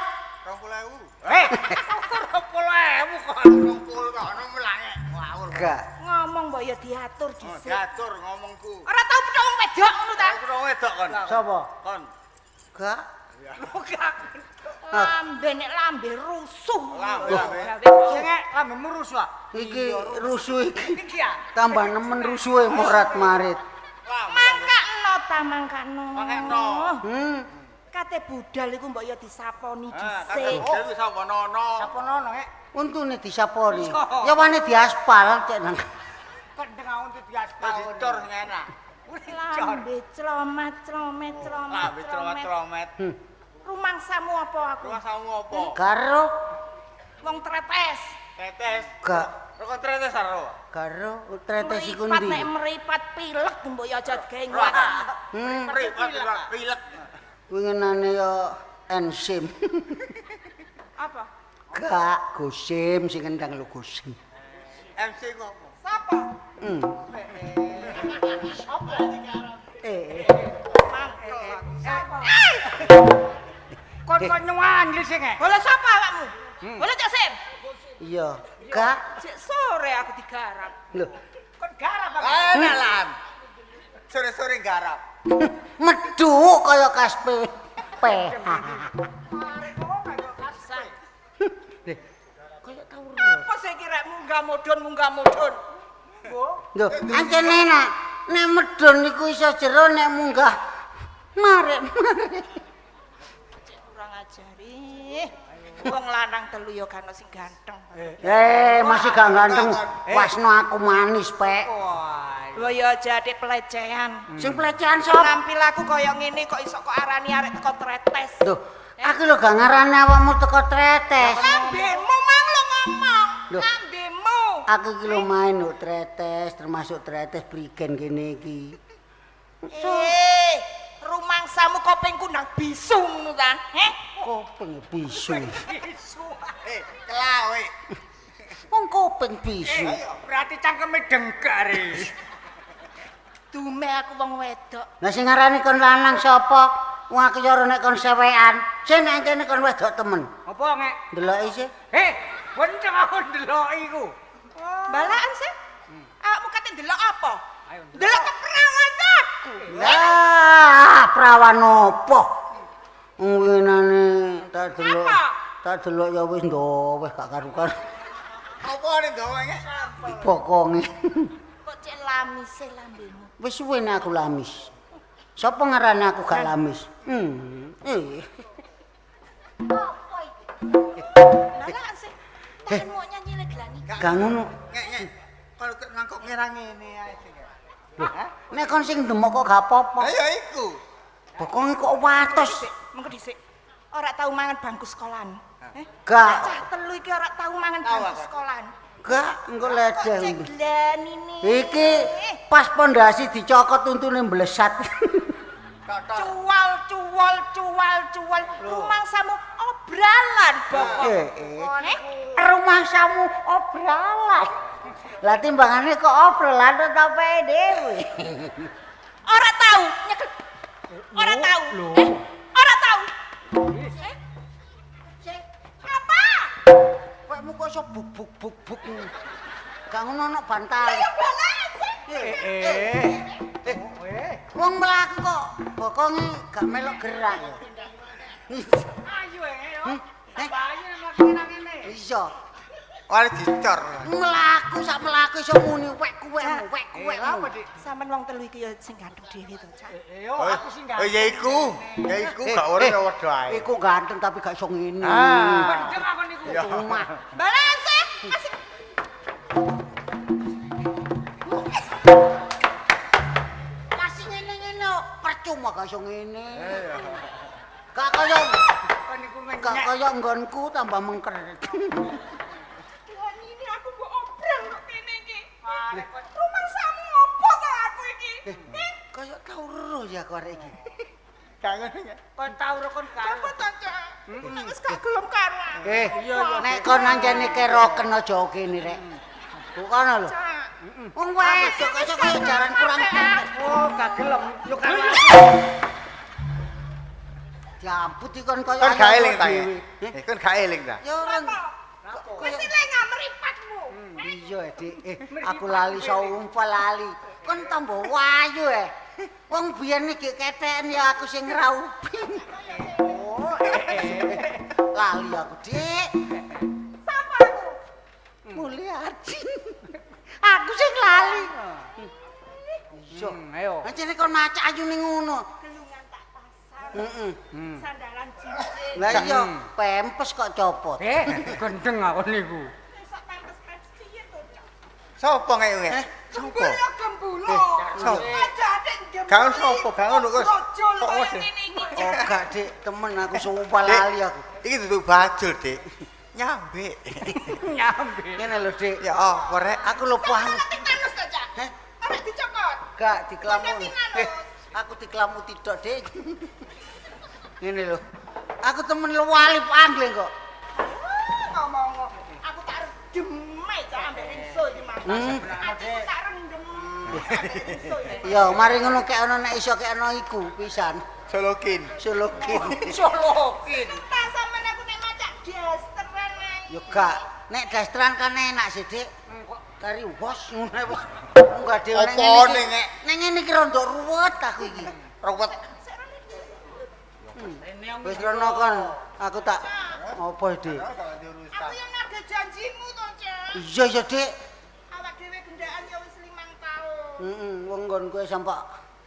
20.000. Eh, 20.000 kok. 20 kok ono melange. Ngawur. Gak. Ngomong mbok ya diatur Oh, dhisik. diatur ngomongku. Ora tau petuk wong wedok ngono ta? Aku ora wedok kon. Sapa? Kon. Gak. Gak. Lambe nek lambe rusuh. Lambe, lambe. Sing lambemu rusuh. ah. Iki rusuh iki. Iki ya. Tambah nemen rusuhe morat-marit. Mangkakno ta mangkakno. Mangkakno. Kate budal iku mbok ya disaponi Ah, kate dhisik. budal iku sapa nono. Sapa nono eh? Untune disaponi. Ya wane diaspal cek nang. Kendeng untu diaspal. Dicor sing enak. Lambe clomat clomet clomet. Lambe tromet-tromet. Rumangsamu apa aku? Rumangsamu apa? Karo Wong tretes. Tetes. gak Roko tretes aro. karo tretes iku Meripat ndi? nek meripat pilek mbok ya aja digawe nguat. Meripat pilek. Winginane ya ensim. Apa? Gak gosim sing kendang lho gosim. MC kok. Sapa? Eh, Sapa? Kon kok nyuwangil sing eh. Bola sapa awakmu? Bola Cak Sim. iya, gak. Sik sore aku digarap. Lho, Kon garap apa? Enak lan. Sore-sore garap. medhuk kaya kaspe. P. Lho, kaya tau ro. Apa sih kira munggah mudhun munggah mudhun? Lho, ancen enak. Nek medhun iku iso jero nek munggah marek-marek. Cek kurang ajari. Wong lanang telu ya kan sing ganteng. Masih gak ganteng. Wasno aku manis, Pek. Lho ya aja adik pelecehan. Sing pelecehan sapa? Tampil aku kaya ngene kok iso kok arani arek teko tretes. Lho, aku lho gak ngarani awakmu teko tretes. Lambemu mang lo ngomong. Lambemu. Aku iki lho main lho tretes, termasuk tretes brigen kene iki. Rumangsamu kopengku nang bisu ngono ta? Heh? Kopeng bisu. Kelawe. Wong kopeng bisu. Berarti cangkeme dengkak re. Dume aku wong wedok. Lah sing ngarani kon lanang sapa? Wong aku ya ora nek kon sewekan. Sing nek kene kon wedok temen. Apa ngek? Ndeloki sih. Benceng aku ndeloki iku. Balaan sih. Awakmu kate ndelok apa? Ndelok keperawan aku. Lah, perawan opo? Winane tak delok. Tak delok ya wis ndoweh gak karukan. Apa ning ndoweh ngek? Bokonge. Kok cek lamise lambemu. Wis suwe nek aku lamis. Sapa ngarani aku gak lamis? Apa iki? Balaan sih. Tak mau nyanyi leglani. Gak ngono. Ngek ngek. Kalau nangkok ngira ngene ae sing. Nek kon sing demok kok gak apa-apa. Lah ya iku. Bokonge kok watos. Mengko dhisik. Ora tau mangan bangku sekolahan. Gak. Cah telu iki ora tau mangan bangku sekolahan. Gak, engko ledeh. Kok ceglanine. Iki pas pondasi dicokot untune mblesat. Cuwal cuwal cuwal cuwal rumangsamu obralan bokong. Rumangsamu obralan. Lah timbangane kok obrolan to pe dhewe. Ora tau nyekel. Ora tau. Ora tau. Apa? Wekmu kok iso buk buk buk buk. Gak ngono ana bantal. Ya balas. Wong mlaku kok bokonge gak melok gerak ya. Ayo yo. Ayo mlaku nang ngene. Iya. Ora dicor. Mlaku sak mlaku iso muni wekku wekmu wekku wekmu. Sampeyan wong telu iki ya sing ganteng dhewe to, Cak. Yo aku sing ganteng. Ya iku. Ya iku gak ora ya padha ae. Iku ganteng tapi gak iso ngene. Mendeng aku niku. Omah. Balas asik. Masih ngene-ngene percuma gak iso ngene. Gak kaya gak kaya nggonku tambah mengker. Ini aku mbok obrol kok kene iki. Rumangsamu opo to aku iki? Kaya tau ero ya aku arek iki. Gak ngono ya. Kon tau ero kon gak. Apa to, Cak? Nek wis gak gelem karo aku. Nek kon ancene keroken aja kene rek. Bukan lho. Wong wedok kok iso kaya jaran kurang pantes. Oh, gak gelem. Yo karo. Diamput iki kon kaya Kon gak eling ta. dhewe. Kon gak eling ta. Ya ora. Wis lengah mripatmu. Iya, Dik. Aku lali sumpah lali. Kon tambah wayu eh. Wong biyen iki ketheken ya aku sing ngraupi. Lali aku, Dik. Sapa aku? Mulyadi. Aku sing lali. Iya. Ayo. Ancene kon macak ayune ngono. Gelungan tak pasang. Heeh. Sandalan cincin. Lah iya, pempes kok copot. Gendeng aku niku. Besok pempes-pempes piye to, Cak? Sopo ngek ngek? Sopo? Gembul ya gembulo. Sopo? Aja adik gembul. Gak sopo, gak ngono kok. Brojol Kok kaya ngono? ngene iki. Oh, gak, Dik, temen aku sumpah lali aku. Iki dudu bajul, Dik. Nyambe. Nyambe. Ngene lho, Dik. Ya apa rek? Aku lupa. Tetanus to, Cak? Heh? Ora dicokot. Gak diklamu. Tetanus. Aku diklamu tidak, Dik. Ngene lho. Aku temen lu wali pangling kok. Ngomong aku tak rendem ae Cak ambek ringso iki mang. Aku tak rendem. Ringso iki. Ya, mari ngono kek ana nek iso kek ana iku pisan. Solokin. Solokin. Solokin. Tak sampean aku nek macak dasteran ae. Ya gak, nek dasteran kan enak sih, Dik. Kari wos ngono wis. Munggah dhewe nek Opone, ngene iki. Nek? Nek ngene iki rondo ruwet aku iki. Ruwet. Wis rono kon, aku tak apa, Dik? Aku yang nagih janjimu to, Cak. Iya ya, Dik. Awak dhewe gendaan ya wis 5 tahun. Heeh, wong nggon kowe sampak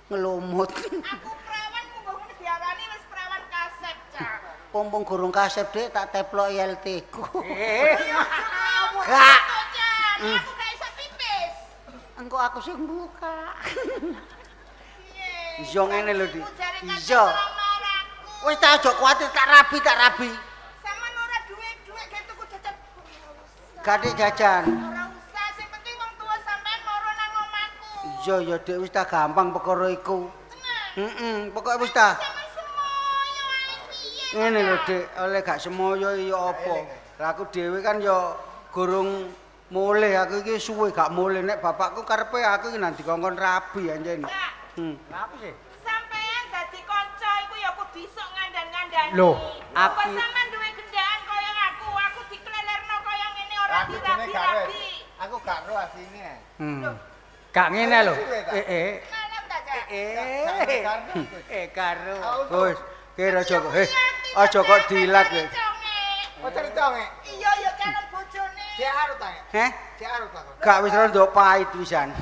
ngelumut. Aku perawan munggo ngene diarani wis perawan kasep, Cak. Pompong gurung kasep, Dik, tak teplok ILT ku. Gak. Aku gak iso pipis. Engko aku sing buka. Piye? Iya ngene lho, Dik. Iya. Wis tak aja kuwatir, tak rabi, tak rabi. Sampeyan ora duwe-duwe gawe tuku jajan. Gak jajan. Ora usah, sing penting wong tuwa sampean moro nang omahku. Iya ya, Dik, wis tak gampang perkara iku. Tenan. Heeh, pokoke wis ta. Sampeyan semoyo ae piye? Ngene lho, Dik, oleh gak semoyo ya apa? Lah aku dhewe kan ya gurung mulih, aku iki suwe gak mulih. Nek bapakku karepe aku iki nang dikongkon rabi anjen. Lah apa sih? Sampeyan dadi kanca iku ya kudu iso ngandan-ngandani. Loh, aku aku- sampean duwe gendaan kaya aku, aku diklelerno kaya ngene ora Aku jenenge gak ro. dirabi-rabi. Aku gak ro asine. Gak ngene lho. Malam ta, Cak? Karo. Wis, kira aja kok. Aja kok dilat kowe. Oh cerita ngek. Iya ya calon bojone. Cek arut ta ngek. Heh? Cek arut ta. Gak wis rondo pahit pisan.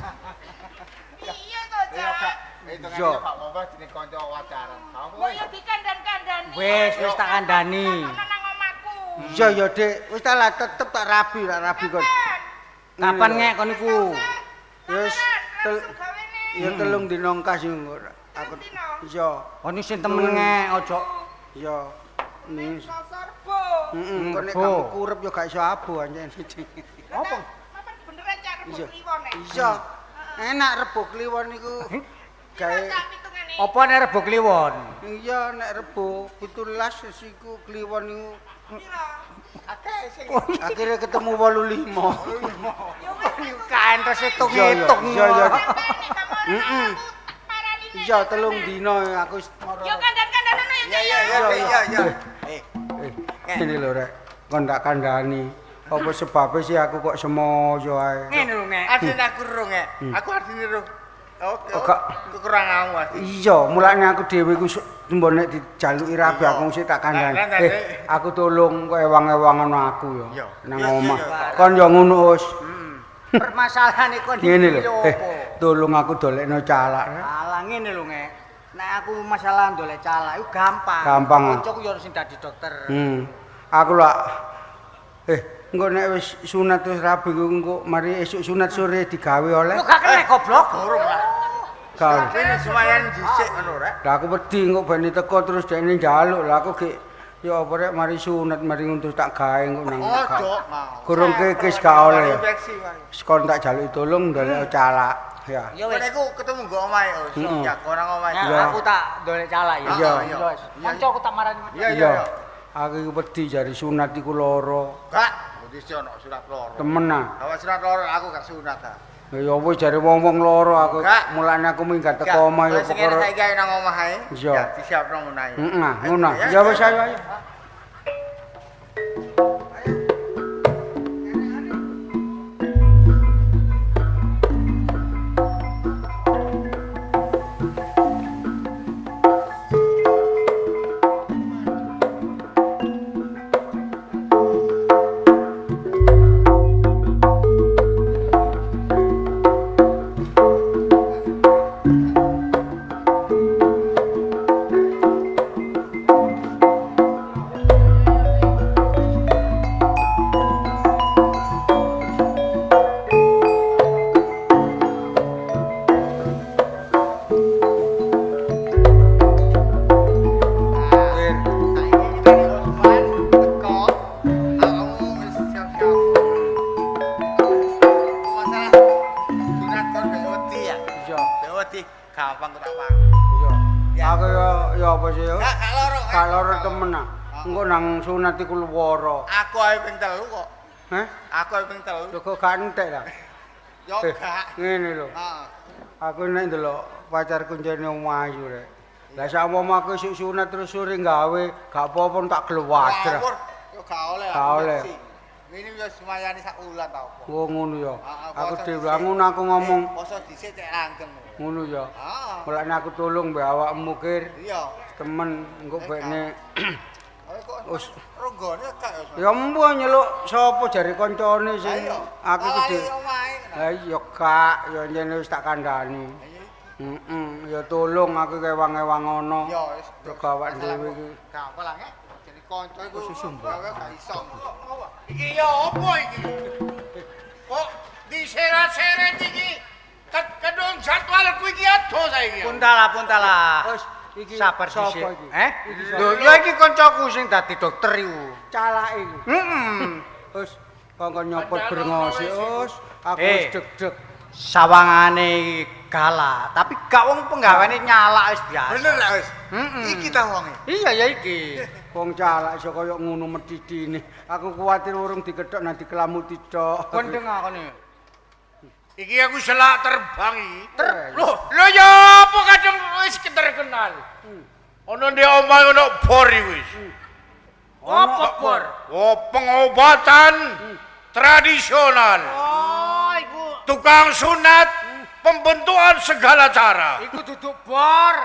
Iya to, Ya Cak. gak. Hitungane Pak Mombo jenenge kanca wacaran. Mbok yo dikandan-kandani. Wis tak kandhani. Nang omahku. Iya ya, Dik. Wis ta lah tetep tak rabi, tak rabi kon. Kapan ngek kon iku? Wis ya 3 dina engkas yo aku. Iya. Kon sing temen ngek aja. Iya. Nis. Sorbo. Heeh, kok nek kamu kurep yo gak iso abu anjen. Apa? Mapan beneran Cak Rebo Kliwon nek. Iya. Enak Rebo Kliwon niku. Gawe apa nek Rebo Kliwon? Iya nek Rebo 17 wis iku Kliwon niku. Akeh sing akhirnya ketemu 85. Ya wis Kaen terus hitung-hitung. Iya iya. Heeh. Iya 3 dina aku wis moro. Yo kandan-kandanono ya Cak. Iya iya iya iya. Ngene lho rek, kon tak kandhani. Apa sebabe sih aku kok semoyo ae. Ngene lho ngek. Asline aku ro ngek. Aku asline ro. Oke. Kekuranganmu asline. Iya, mulane aku dhewe iku mbok nek dijaluki rabi aku sik tak kandhani. Aku tolong kok ewang-ewangan aku ya nang omah. Kon yo ngono wis. Permasalahane kon ngene lho. Tolong aku dolekno calak. Alah ngene lho ngek. Nek aku masalah ndolek calak iku gampang. Gampang. Kancaku yo sing dadi dokter. Aku lak engko nek wis sunat wis rabi engko mari esuk sunat sore digawe oleh. Lho gak kena goblok. Durung lah. Gak. Ini lumayan dhisik ngono rek. Lah aku wedi engko ben teko terus dekne njaluk. Lah aku gek ya apa rek mari sunat mari terus tak gawe engko nang. Ojo. Gurung kekis gak oleh. Infeksi wae. Sekon tak jaluki tolong ndolek calak. Ya. Ya wis. Kowe iku ketemu nggo omahe. Ya orang omahe. Aku tak ndolek calak ya. Iya. Kancaku tak marani. Iya iya. Aku iku wedi jari sunat iku lara. Gak, wedi ono sunat lara. Temen ah. Awak sunat lara aku gak sunat ta. Ya wis jare wong-wong lara aku. Mulane aku minggat teko omah ya perkara. Sing saiki nang omah ae. Ya disiapno ngono ae. Heeh, ngono. Ya wis ayo ayo. Sunat iku luwara. Aku ae ping 3 kok. Heh? Aku ae ping 3. Lho kok gak entek ta? Yo gak. Ngene lho. Heeh. Aku nek ndelok pacarku njene ayu rek. Lah sakmomo aku esuk sunat terus sore gawe, gak apa-apa tak glewadra. Yo gak oleh. Gak oleh. Ngene yo semayane sak wulan ta apa. Oh ngono ya. Aku dhewe ngono aku ngomong. Poso dhisik cek langgeng. Ngono ya. Heeh. Mulane aku tolong mbek awakmu kir. Iya. Temen engko bekne wis ronggone gak ya embuh nyeluk sapa jare kancane sing aku iki. Lah iya gak, ya njene wis tak kandhani. Heeh, ya tolong aku kewang-ewang ngono. Ya wis. Rego awak dhewe iki. Gak apa lah ngek. Jadi kanca iku gawe gak iso. Iki ya apa iki? Kok diseret-seret iki? Kedung jadwalku iki ado saiki. Puntala, puntala. Wis iki Sabar sapa dhisik. iki? Eh? Iki sapa? Lho, ya iki koncoku sing dadi dokter iku. Calake iku. Heeh. Wis kongkon nyopot brengose wis aku wis deg-deg. Sawangane galak, tapi gak wong penggaweane nyalak wis biasa. Bener lah wis. Heeh. Iki ta wonge. Iya ya iki. Wong calak iso kaya ngono medhidine. Aku kuwatir urung dikethok nang dikelamuti tok. Kon dengakone. Iki aku selak terbang iki. Loh, Lho ya apa kadung wis terkenal. Ono ndek omah ono bor iku wis. Apa bor? Oh, pengobatan tradisional. Oh, iku Tukang sunat, pembentukan segala cara. Iku duduk bor,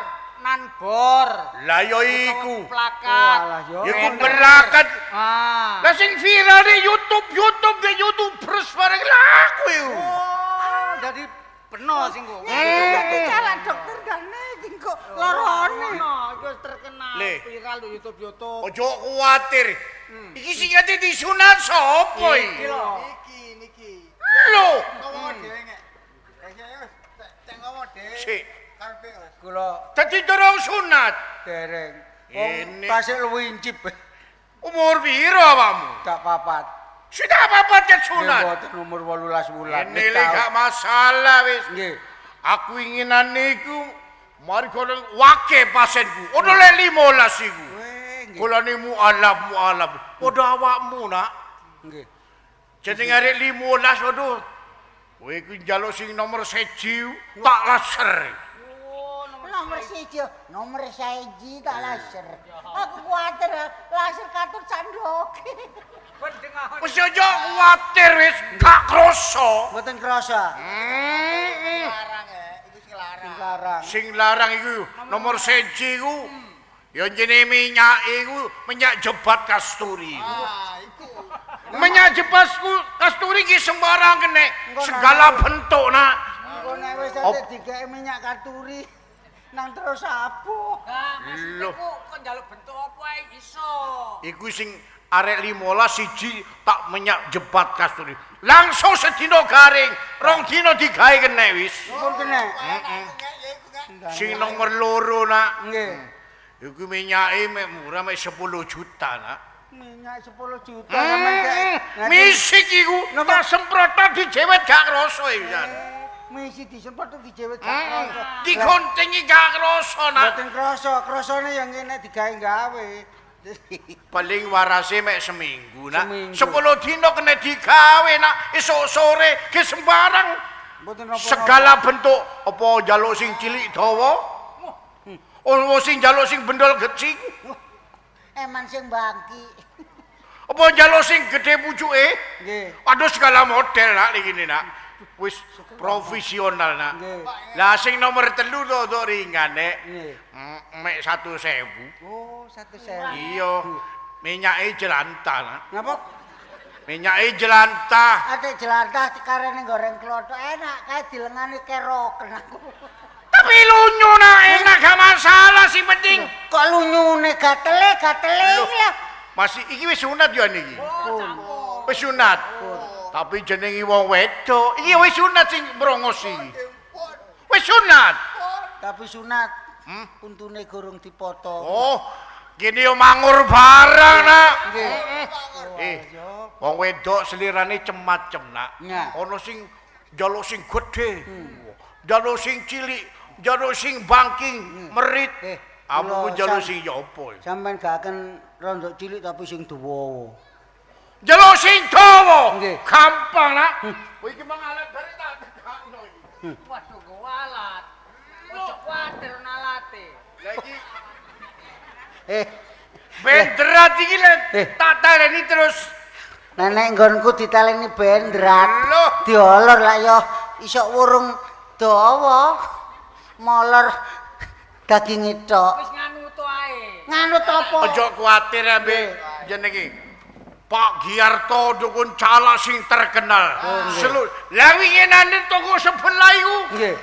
nan bor. Lah ya iku. Plakat. Alah yo. Iku berakat. Ah. Lah sing viral di YouTube, YouTube di YouTubers bareng laku iku. Oh, dadi peno sing kok. Dadi calak dokter gane iki kok lorone. No, iki wis terkenal Le. viral di YouTube-YouTube. Ojo kuwatir. Iki sing ate disunat sapa Iki iki? lho. Iki niki. Lho, Ngomong dhewe ngek. Wis cek ngomong dhewe. Sik. Karepe wis. Kula Dadi durung sunat. dereng. Wong Ini. tasik luwincip. Umur piro awakmu? Gak papat. Sudah apa-apa ket Nggih sunat. mboten umur 18 wulan. Ini le gak masalah wis. Nggih. Aku inginane iku mari kono wake pasienku. Ono le 15 iku. Weh, nggih. Kulane mualaf mualaf. Padha awakmu nak. Nggih. Jeneng arek 15 waduh. Kowe iku njaluk sing nomor 1 tak laser. Nomor 1, nomor 1 tak laser. Aku kuwatir laser katut sandoke. Wis aja kuwatir wis gak krasa. Mboten krasa. Larang iku sing larang. Larang. Sing larang iku nomor 1 iku ya jenenge minyak iku minyak jebat kasturi. Ah, iku. Minyak jebat kasturi iki sembarang kene segala bentuk nak. Engko nek wis dadi dikeki minyak katuri nang terus abuh. Nah, maksudnya Loh. ku kon njaluk bentuk apa ae iso. Iku sing arek 15 siji tak minyak jebat kasturi. Langsung sedina garing, rong dina digawe kene wis. Pun kena. Sing nomor 2 nak. Nggih. Iku minyake mek murah mek 10 juta nak. Minyak 10 juta sampean kek. Misik iku tak semprotan dijewet gak krasa iki jan. Misi disemprot terus dijewet gak krasa. Digontengi gak krasa nak. Mboten krasa, krasane yang ngene digawe-gawe. Paling warase mek seminggu nak. Seminggu. 10 dina kena digawe nak. Esuk sore ge sembarang. Mboten napa-napa. Segala bentuk apa njaluk sing cilik dawa? Ono sing njaluk sing bendol gecing, Eman sing bangki. apa njaluk sing gedhe pucuke? Nggih. Aduh segala model nak iki nak. Wis profesional nak. Nggih. Lah sing nomor 3 rada ringan nek. Nggih. Mek 1.000. Oh, 1.000. Iya. Minyake jelantah nak. Napa? Minyake jelantah. Ate jelantah karene goreng klothok enak kae dilengani keroken aku. Tapi lunyu nak enak gak masalah sing penting. Kok lunyune gatele gatele iki lho. Masih iki wis sunat yo niki. Wis sunat. Tapi jenenge wong wedok, iki wis sunat sing brongos iki. Wis sunat. Tapi sunat. Untune gurung dipotong. Oh, gini yo mangur barang nak. Nggih. Eh, wong wedok selirane cemacem nak. Nah. Ono sing njaluk sing gedhe, njaluk sing cilik, njaluk sing bangking, merit. Eh, Aku kula njaluk sing ya apa? Sampeyan gak akan rondok cilik tapi sing dawa. Njaluk sing dawa. Nggih. Gampang nak. Kowe iki mang alat bare tak tekakno iki. Waduh, go alat. Ojo kuwatir ono alate. Lah iki Eh, bendrat iki lho Eh. tak taleni terus. nenek nggonku ditaleni bendrat. Loh. Diolor lah yo iso wurung dawa. Molor daging tok. Wis nganut ae. Nganut apa? Ojo kuwatir ambek jenenge. Pak Giarto dukun calak sing terkenal. Selu. Lah winginane toko sebelah iku. Nggih.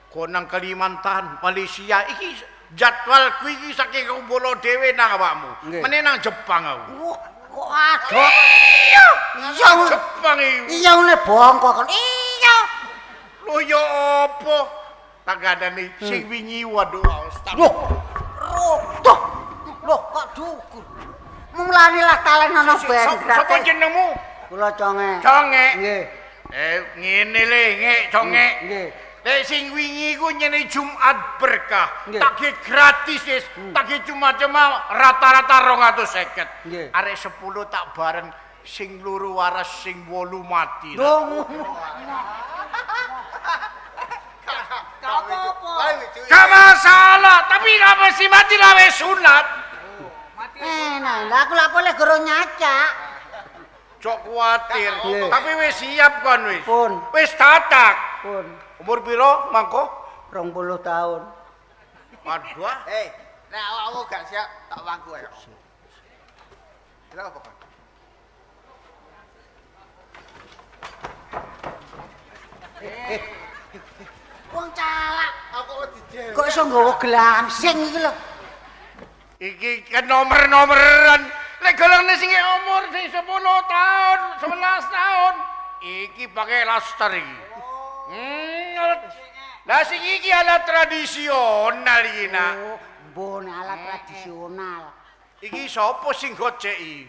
Ko nang Kalimantan, Malaysia iki jadwal kuwi iki saking kumpul dhewe nang awakmu. Meneh nang Jepang aku. Wah, kok adoh. Iya. Iya. Jepang iku. Iya ngene bongko kon. Iya. Lho ya apa? Tak kandhani sing wingi waduh Loh, rotoh. Loh, kok dukur. Mulane lah talen ana bendrat. Sapa jenengmu? Kula Congek. Congek. Nggih. Ngene le, ngek Congek. Nggih. Lek sing wingi ku nyene Jumat berkah. Nggih. Tak ge gratis wis. Tak ge cuma-cuma rata-rata 250. Nggih. Arek 10 tak bareng sing loro waras sing 8 mati. Lho, Gak masalah, tapi gak mesti mati lah wis sunat. Enak, lah aku lak boleh goro nyacak. Cok kuatir, Nggih. tapi wis siap kon wis. Pun. Wis tatak. Pun Umur piro mangko? 20 tahun. Waduh. ah. Nek awakmu gak siap tak wangku ayo. Lha apa kon? Wong calak Aku wedi dhewe. kok iso nggawa glangsing iki lho. Iki kan nomor-nomoran. Lek golongne sing umur sing 10 tahun, 11 tahun. Iki pakai laster iki. Lah sing iki alat tradisional iki nak. Oh, mbon alat tradisional. Iki sapa sing goceki?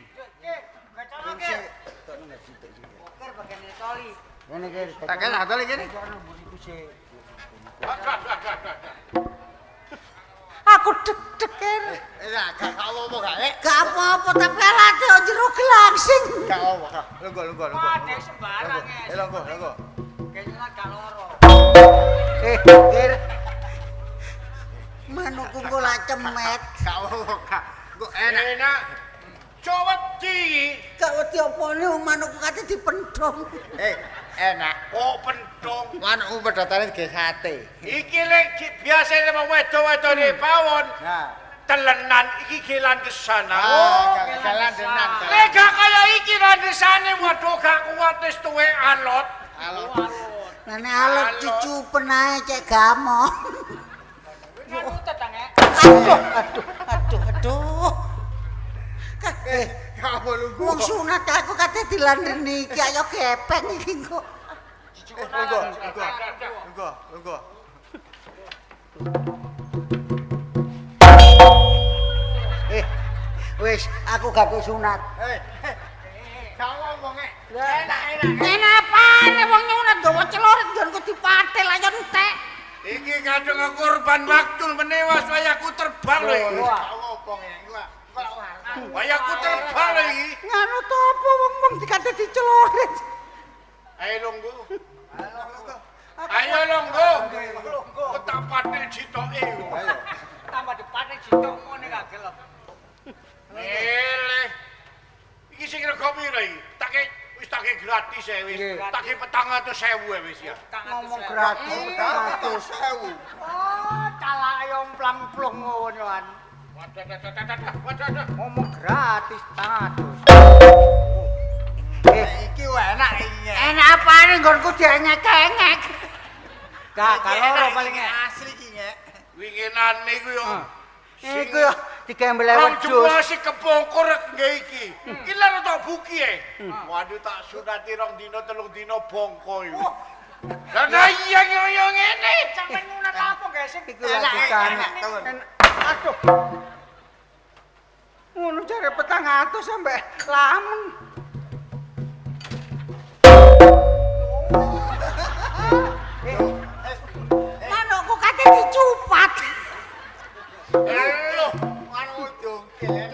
Ngene iki. Tak kene adol iki. Aku deg-degan. Gak apa-apa gak. Gak apa-apa tapi alate jero glangsing. Gak apa-apa. Lungguh lungguh lungguh. Padhe sembarang. Lungguh lungguh. Kayaknya gak loro. Kir. Manukku kok lak cemet. Gak apa-apa gak. Engko enak. Enak. Cok wedi iki. Gak wedi opone wong manukku kate dipendhong. Enak. Kok pentong. Manukku pedhotane ge sate. Iki lek biasane wong wedok-wedok pawon. Nah. Telenan iki ge landesan. Oh, jalan denan. Lek gak kaya iki landesane waduh gak kuat wis tuwek alot. Alot. Lah nek alot cucupen ae cek gamo. Aduh, aduh, aduh, aduh. Gak apa lungguh. Wong sunat aku kate dilandeni iki ayo gepeng iki kok. Lungguh, lungguh. Lungguh, lungguh. Wis, aku gak sunat. Gak ngomong eh. Enak, enak. Enak apane wong nyunat nggawa celoret nggonku dipatil ayo entek. Iki kadung korban waktu menewas wayaku terbang lho iki. Gak ngomong ya. Wayaku terbang lho iki. Nganu to apa wong-wong dikate diceloret. Ayo lungguh. Ayo lungguh. Kok tak patil citoke. Ayo. Tambah dipatil citok ngene gak gelem. Eleh. Iki sing rego piro iki? Tak wis tak gratis e wis. Tak 400.000 wis ya. Ngomong gratis 400.000. Oh, calake omplang-plung ngono an. Waduh. Ngomong gratis 400. Iki enak iki. Enak apane nggonku diengek-engek. Gak loro paling asli iki ngek. Winginane iku yo. Iku yo digembel Rong wedhus. jumlah si kebongkor nggih iki. Iki lho tak buki e. Waduh tak sunati rong dina telung dina bongko iku. Lah nah iya yo ngene. Sampe nyunat apa guys sing Iku lanjutane. Aduh. Ngono jare 400 sampe lamen. Manukku kate dicupat. Lho,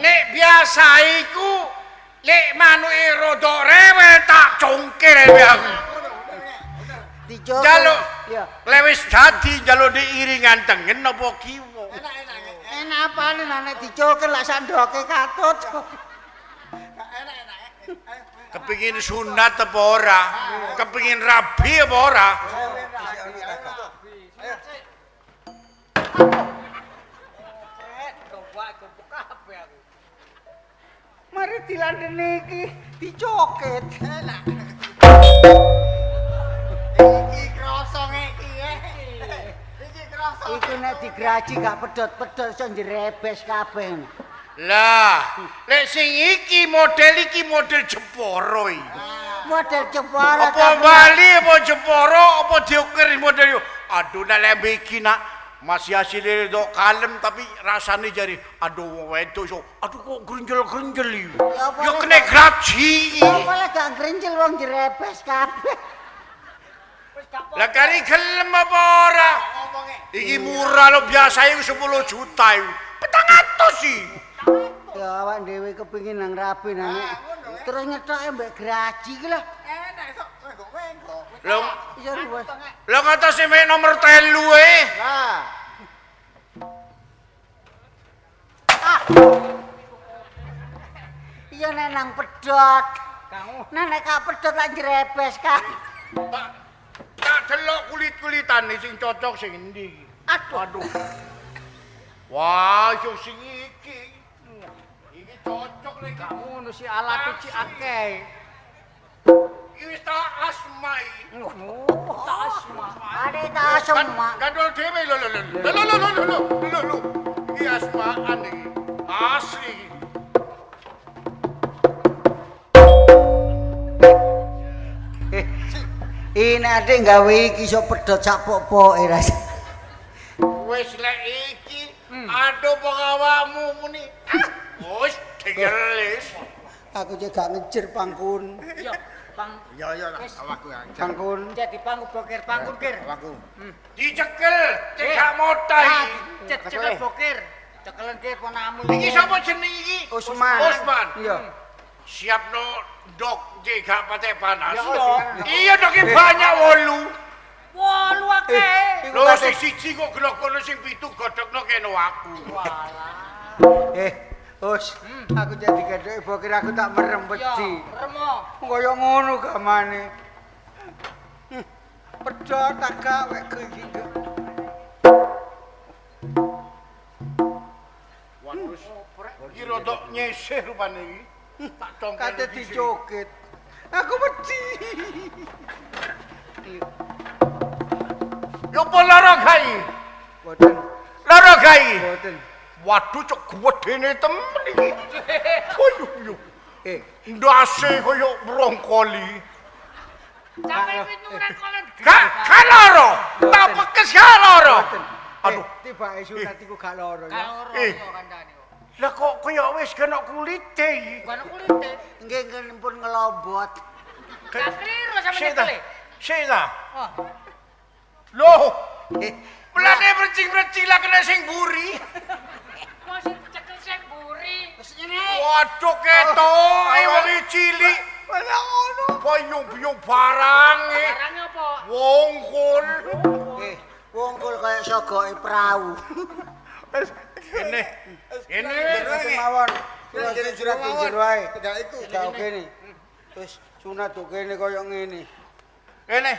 nek biasa iku lek manuke rada rewel tak cungkir aku. Dicoba. Jaluk. Ya. Lek wis dadi njaluk diiringan tengen apa kiwa. Enak apane nek dicokel lak sak ndoke katut. Kepingin sunat apa ora? Kepingin rabi apa ora? Mari dilandene iki dicoket. Enak. Iki krasa iki. Iki krasa. Iku nek digraji gak pedhot-pedhot iso njrebes kabeh. Lah, lek sing iki model Jepara iki. Model Jepara. Apa Bali apa Jepara apa diukir model yo. Aduh nek lembe iki nak masih hasilnya dok kalem tapi rasane jari aduh wong wedok iso aduh kok grenjel-grenjel iki. Ya kena graji. Apa lek gak grenjel wong jrebes kabeh. Lah kari gelem apa ora? Iki murah lho biasa iku 10 juta iku. 400 sih. Ya awak dhewe kepengin nang rabi nang. Terus ngetoke mbek graji iki lho. Enak iso wenggok-wenggok. Lho, Iya wis. lho ngatasi mek nomor 3 e. Lah. Iya nek nang pedhot. Nah nek gak pedhot lak njrebes kan. Tak delok kulit-kulitane sing cocok sing endi iki. Aduh. Aduh. Wah, yo sing iki. Iki cocok lek Gak ngono sih alate cik akeh. Iki wis tak asma iki. Oh, tak asma. Ade tak asma. Gandol dhewe lho lho lho. Lho lho lho lho lho lho. Iki asmaan iki. Asli iki. Ini ade gawe iki iso pedhot sak pok-poke ras. Wis lek iki aduh pengawakmu muni. Wis digelis. Aku cek gak ngejer pangkun. Yo, pang. Ya ya lah awakku ya. Pangkun. Jadi pangku bokir, pangkun kir. Awakku. Dicekel, cek gak motai. Cekel bokir. Cekelen kir ponamu. Iki sapa jeneng iki? Usman. Usman. Iya. Siapno ndok cek gak patek panas. Ya, Iya ndoke banyak 8. Wolu akeh. Lho sing siji kok glokono sing 7 godhokno kene aku. Us, aku jadi gedhe bokir aku tak merem wedi. Remo. Kaya ngono gamane. Pedhot tak gawe iki. Waduh. Iki rodok nyeseh rupane iki. Tak congkel. Kate dicokit. Aku wedi. Yo apa lara gae? Boten, Lara gae. boten. Waduh cok gedene temen iki. Koyo yo. Ndase koyo brongkoli. Sampe pinuran kolen. Gak lara. Tak pekes gak lara. Aduh. Tibake sunat iku gak lara ya. Loro yo kandhane. Lah kok koyo wis kena kulite iki. Bukan kulite. Nggih nggih pun ngelombot. Gak keliru sampe Sik ta. nyekele. Sik ta. Oh. Loh. Mulane percing-percing lah kena sing buri. Wong sing cekel sing mburi. Waduh ketoke wong cilik. Lah ngono. Boyong-boyong barange. Barange apa? Wongkul. Wongkul kaya sogoke prau. Ngene. Ngene. Boten mawon. Kula Jero sunat di jero ae. Tidak iku. Gak oke nih. Terus sunat oke nih kaya ngene. Ngene.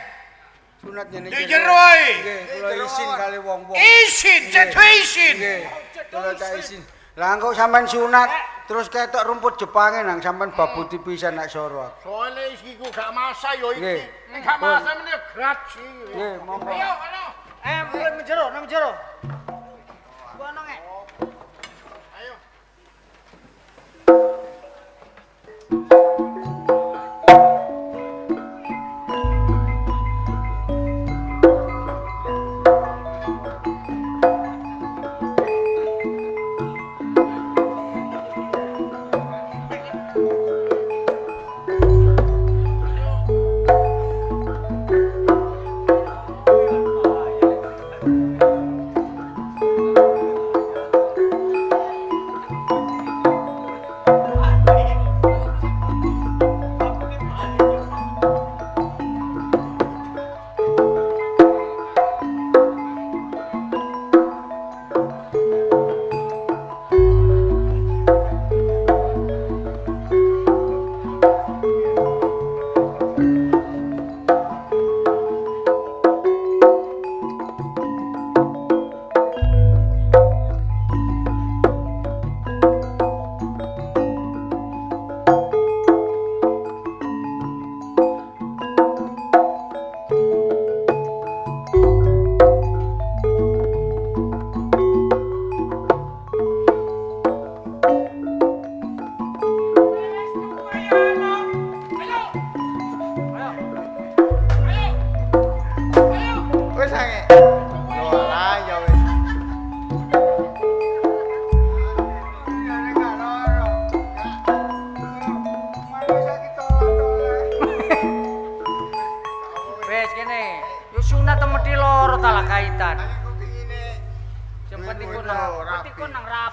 Sunat ngene. Di jero ae. Nggih, kula isin kali wong-wong. Isin, cetho isin. Nggih. Kula tak isin. Lah engko sampean sunat terus ketok rumput Jepange nang sampean babuti pisan nak soro aku. Soale iki ku gak masa yo iki. Nggih. Nek gak masa meneh graji. Nggih, monggo. Ayo, ayo. Mulai menjero, nang menjero. Ono ngek. Ayo.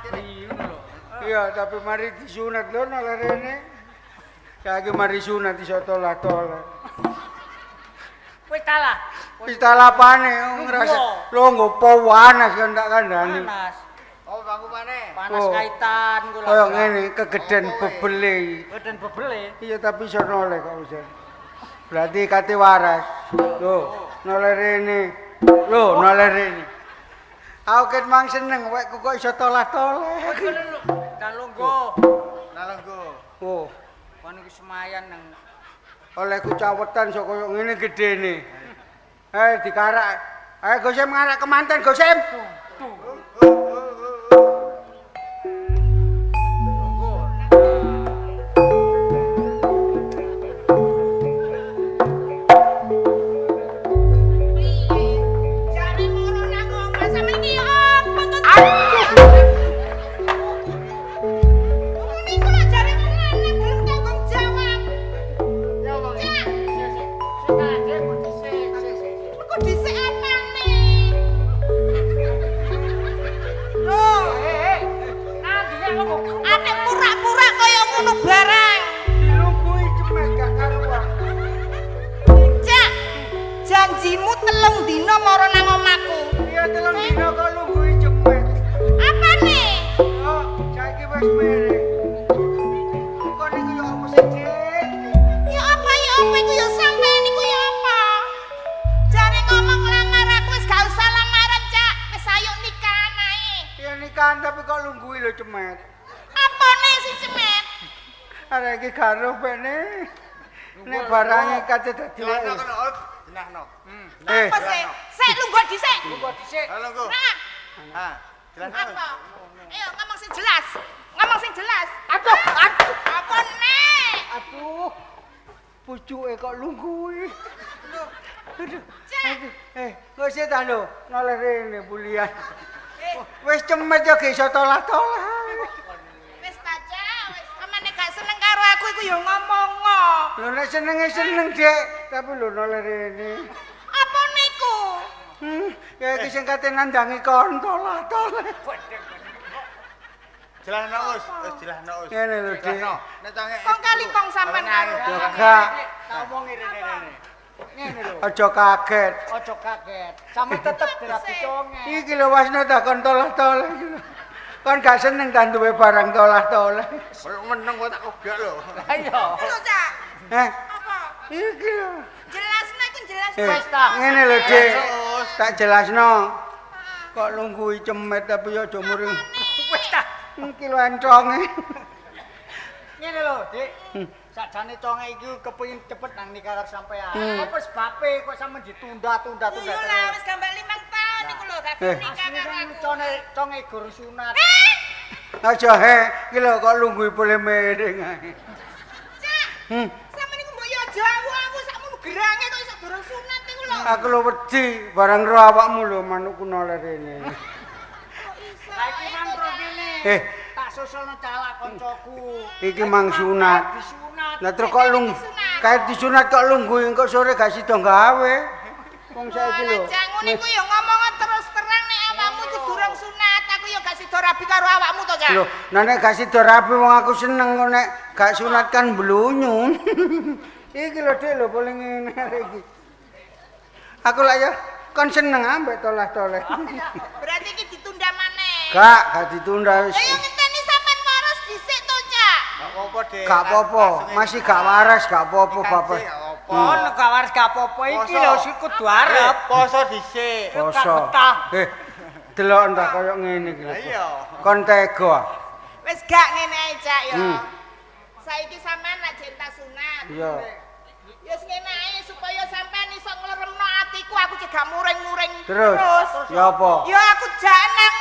Rabi ngono lho. Iya, tapi mari disunat lho noleh rene. Saiki mari sunat iso tolah-tolah. Wis ta lah. Wis talapane ngrasa lho nggo panas kan tak kandhani. Panas. Oh, bangku maneh. Panas Oh. kaitan kula. Kaya ngene kegeden bebele. Geden bebele. Iya tapi iso noleh kok wis. Berarti kate waras. Lho, noleh rene. Lho, noleh rene. Aku ket mang seneng wekku kok iso tolah-toleh. Dan lungguh. Nah, lungguh. Oh, Kon iki semayan nang olehku cawetan sok koyo ngene gedene. Eh dikarak. Ayo Gosem ngarak kemanten Gosem. Piye? Jare moro nang omah sampe iki apa to? Ngene iku lho jare wong lanang gelem tanggung jawab. Cak, kok dhisik apane? Lho, anek pura-pura kaya ngono barang. Dilungguhi cemet gak karuan. Cak, janjimu 3 dina moro nang omahku. Iya 3 dina kok lungguhi cemet. Apane? Oh, saiki wis miring. Kok niku yo apa sih, Dik? Ya apa ya apa iku ya sampean iku ya apa? Jare ngomong lamar aku wis gak usah lamaran, Cak. Wis ayo nikahan ae. Iya nikahan tapi kok lungguhi lho cemet. Apane sing cemet? Arek iki gak roh pene. Nek barange kate dadi Jelasno kono, oh, jelasno. Eh, Apa sih? Sik lungguh dhisik. Lungguh dhisik. Nah, lungguh. Nah, Ah, jelasno. apa? Ayo ngomong sing jelas. Ngomong sing jelas. Aduh, aduh. Apa nek? Aduh. Pucuke kok lungguhi. Aduh. Cak. Aduh. Eh, kok sih ta lho, noleh rene bulian. Wis cemet yo gak iso tolah-tolah. Wis ta, Cak, wis. Amane gak seneng karo aku iku ya ngomong. Lho nek senenge seneng, Dik, tapi lho noleh rene. Apa niku? Ya iki sing kate nandangi kon tolah-tolah. Jelasno us, wis jelasno us. Ngene lho, Dik. Jelasno. Nek tonge Kong kali kong sampean karo. Yo gak, Tak omongi rene rene. Ngene lho. aja kaget. Ojo kaget. Sampe tetep dirabi conge. Iki lho wasno tak kon tolah-tolah iki lho. Kon gak seneng ta duwe barang tolah-tolah. Koyo meneng kok tak obyak lho. Ayo. Lho, Cak. Eh, Apa? iki lho. Jelasno iku jelas. Eh, Wis ta. ngene lho, Dik. Tak jelasno. Kok lungguhi cemet tapi ya aja muring. Wis ta. Iki lho enconge. Ngene lho, Dik. Sakjane conge iki kepengin cepet nang nikah karo sampean. Apa sebabe kok sampean ditunda-tunda-tunda Iya lah wis gambak 5 tahun iku lho gak Eh. nikah karo aku. Conge conge guru sunat. Eh, Aja he, iki lho kok lungguhi boleh miring ae. Cak. Sampeyan iku mbok yo aja aku sakmono gerange kok iso durung sunat iku lho. Aku lho wedi barang ro awakmu lho manukku noleh rene. Kok iso? Lah iki mang terus ngene. Eh, Tak susulno calak koncoku. iki mang sunat. Disunat. Lah terus kok lung kae disunat kok lungguhi kok sore gak sida gawe. Wong saiki lho. Lah Cak ngono iku yo ngomong terus terang nek awakmu iku durung sunat, aku yo gak sida rabi karo awakmu to, Cak. Lho, nah nek gak sida rapi wong aku seneng kok nek gak sunat kan blunyu. Iki lho Dik lho paling ngene arek iki. Aku lak ya kon seneng ambek tolah-toleh. Berarti iki ditunda maneh. Gak, gak ditunda wis. Lah yo ngenteni sampean waras dhisik to, Cak. Gak apa-apa, Dik. Gak apa-apa, masih gak waras, gak apa-apa bapak. Gak apa-apa. Kon gak waras gak apa-apa iki Poso. lho sing kudu arep. Poso dhisik. Poso. Gak betah. Eh, delok entah koyo ngene iki lho. Lah iya. Kon tega. Wis gak ngene ae, Cak yo. Saiki sampean lak jek tak sunat. Iya. Ya wis ngene ae supaya sampean iso ngleremno atiku aku cek gak muring-muring Terus, ya apa? Ya aku jak nang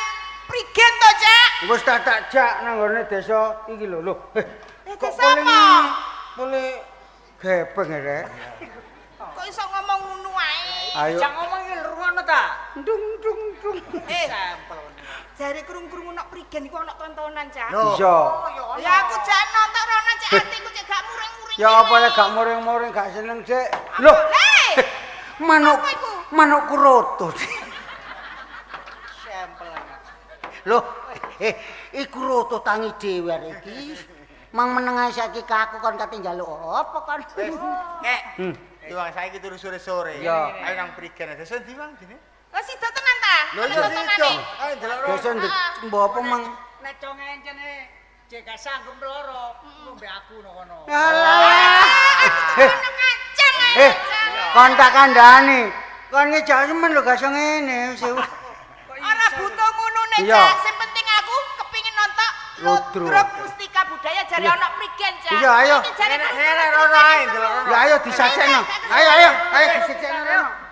prigen to, Cak. Wis tak tak jak nang nggone desa iki lho lho. Eh, Eh, kok desa paling apa? Boleh gepeng rek. Kok iso ngomong ngono ae? Ayo. Jangan ngomong iki rungono ta. Dung dung dung. Eh, Sampel. jare krung-krungu nok prigen iku ana tontonan, Cak. Iya. Ya aku jak nonton rono cek atiku cek gak muring-muring. Ya apa lek gak muring-muring gak seneng, Dik. Loh, Le. manuk Apa iku? manukku roto. Sampel. Loh, Iku roto tangi dhewe arek iki. Mang meneng ae saiki kaku kon kate njaluk apa kon? Wis, Nek. Iwang saiki turu sore-sore. Iya. Ayo nang Prigen. Desa ndi, Bang? Dene? Oh, sida tenan ta? Lho iya Tenan sida. Ayo delok rono. Desa mbok apa mang? Nek cong encene cek gak sanggup loro, ngombe aku no kono. Alah. Aku ngacang ae. Eh, kon tak kandhani. Kon ngejak semen lho gak iso ngene. Wis. Ora butuh ngono nek Iya. Cak. Sing penting aku kepingin nonton Ludruk. Ludruk Mustika Budaya jare ana Prigen, Cak. Iya, ayo. Iki jare Nek rono ae delok rono. Ya ayo disaksekno. Ayo ayo, ayo disaksekno rono.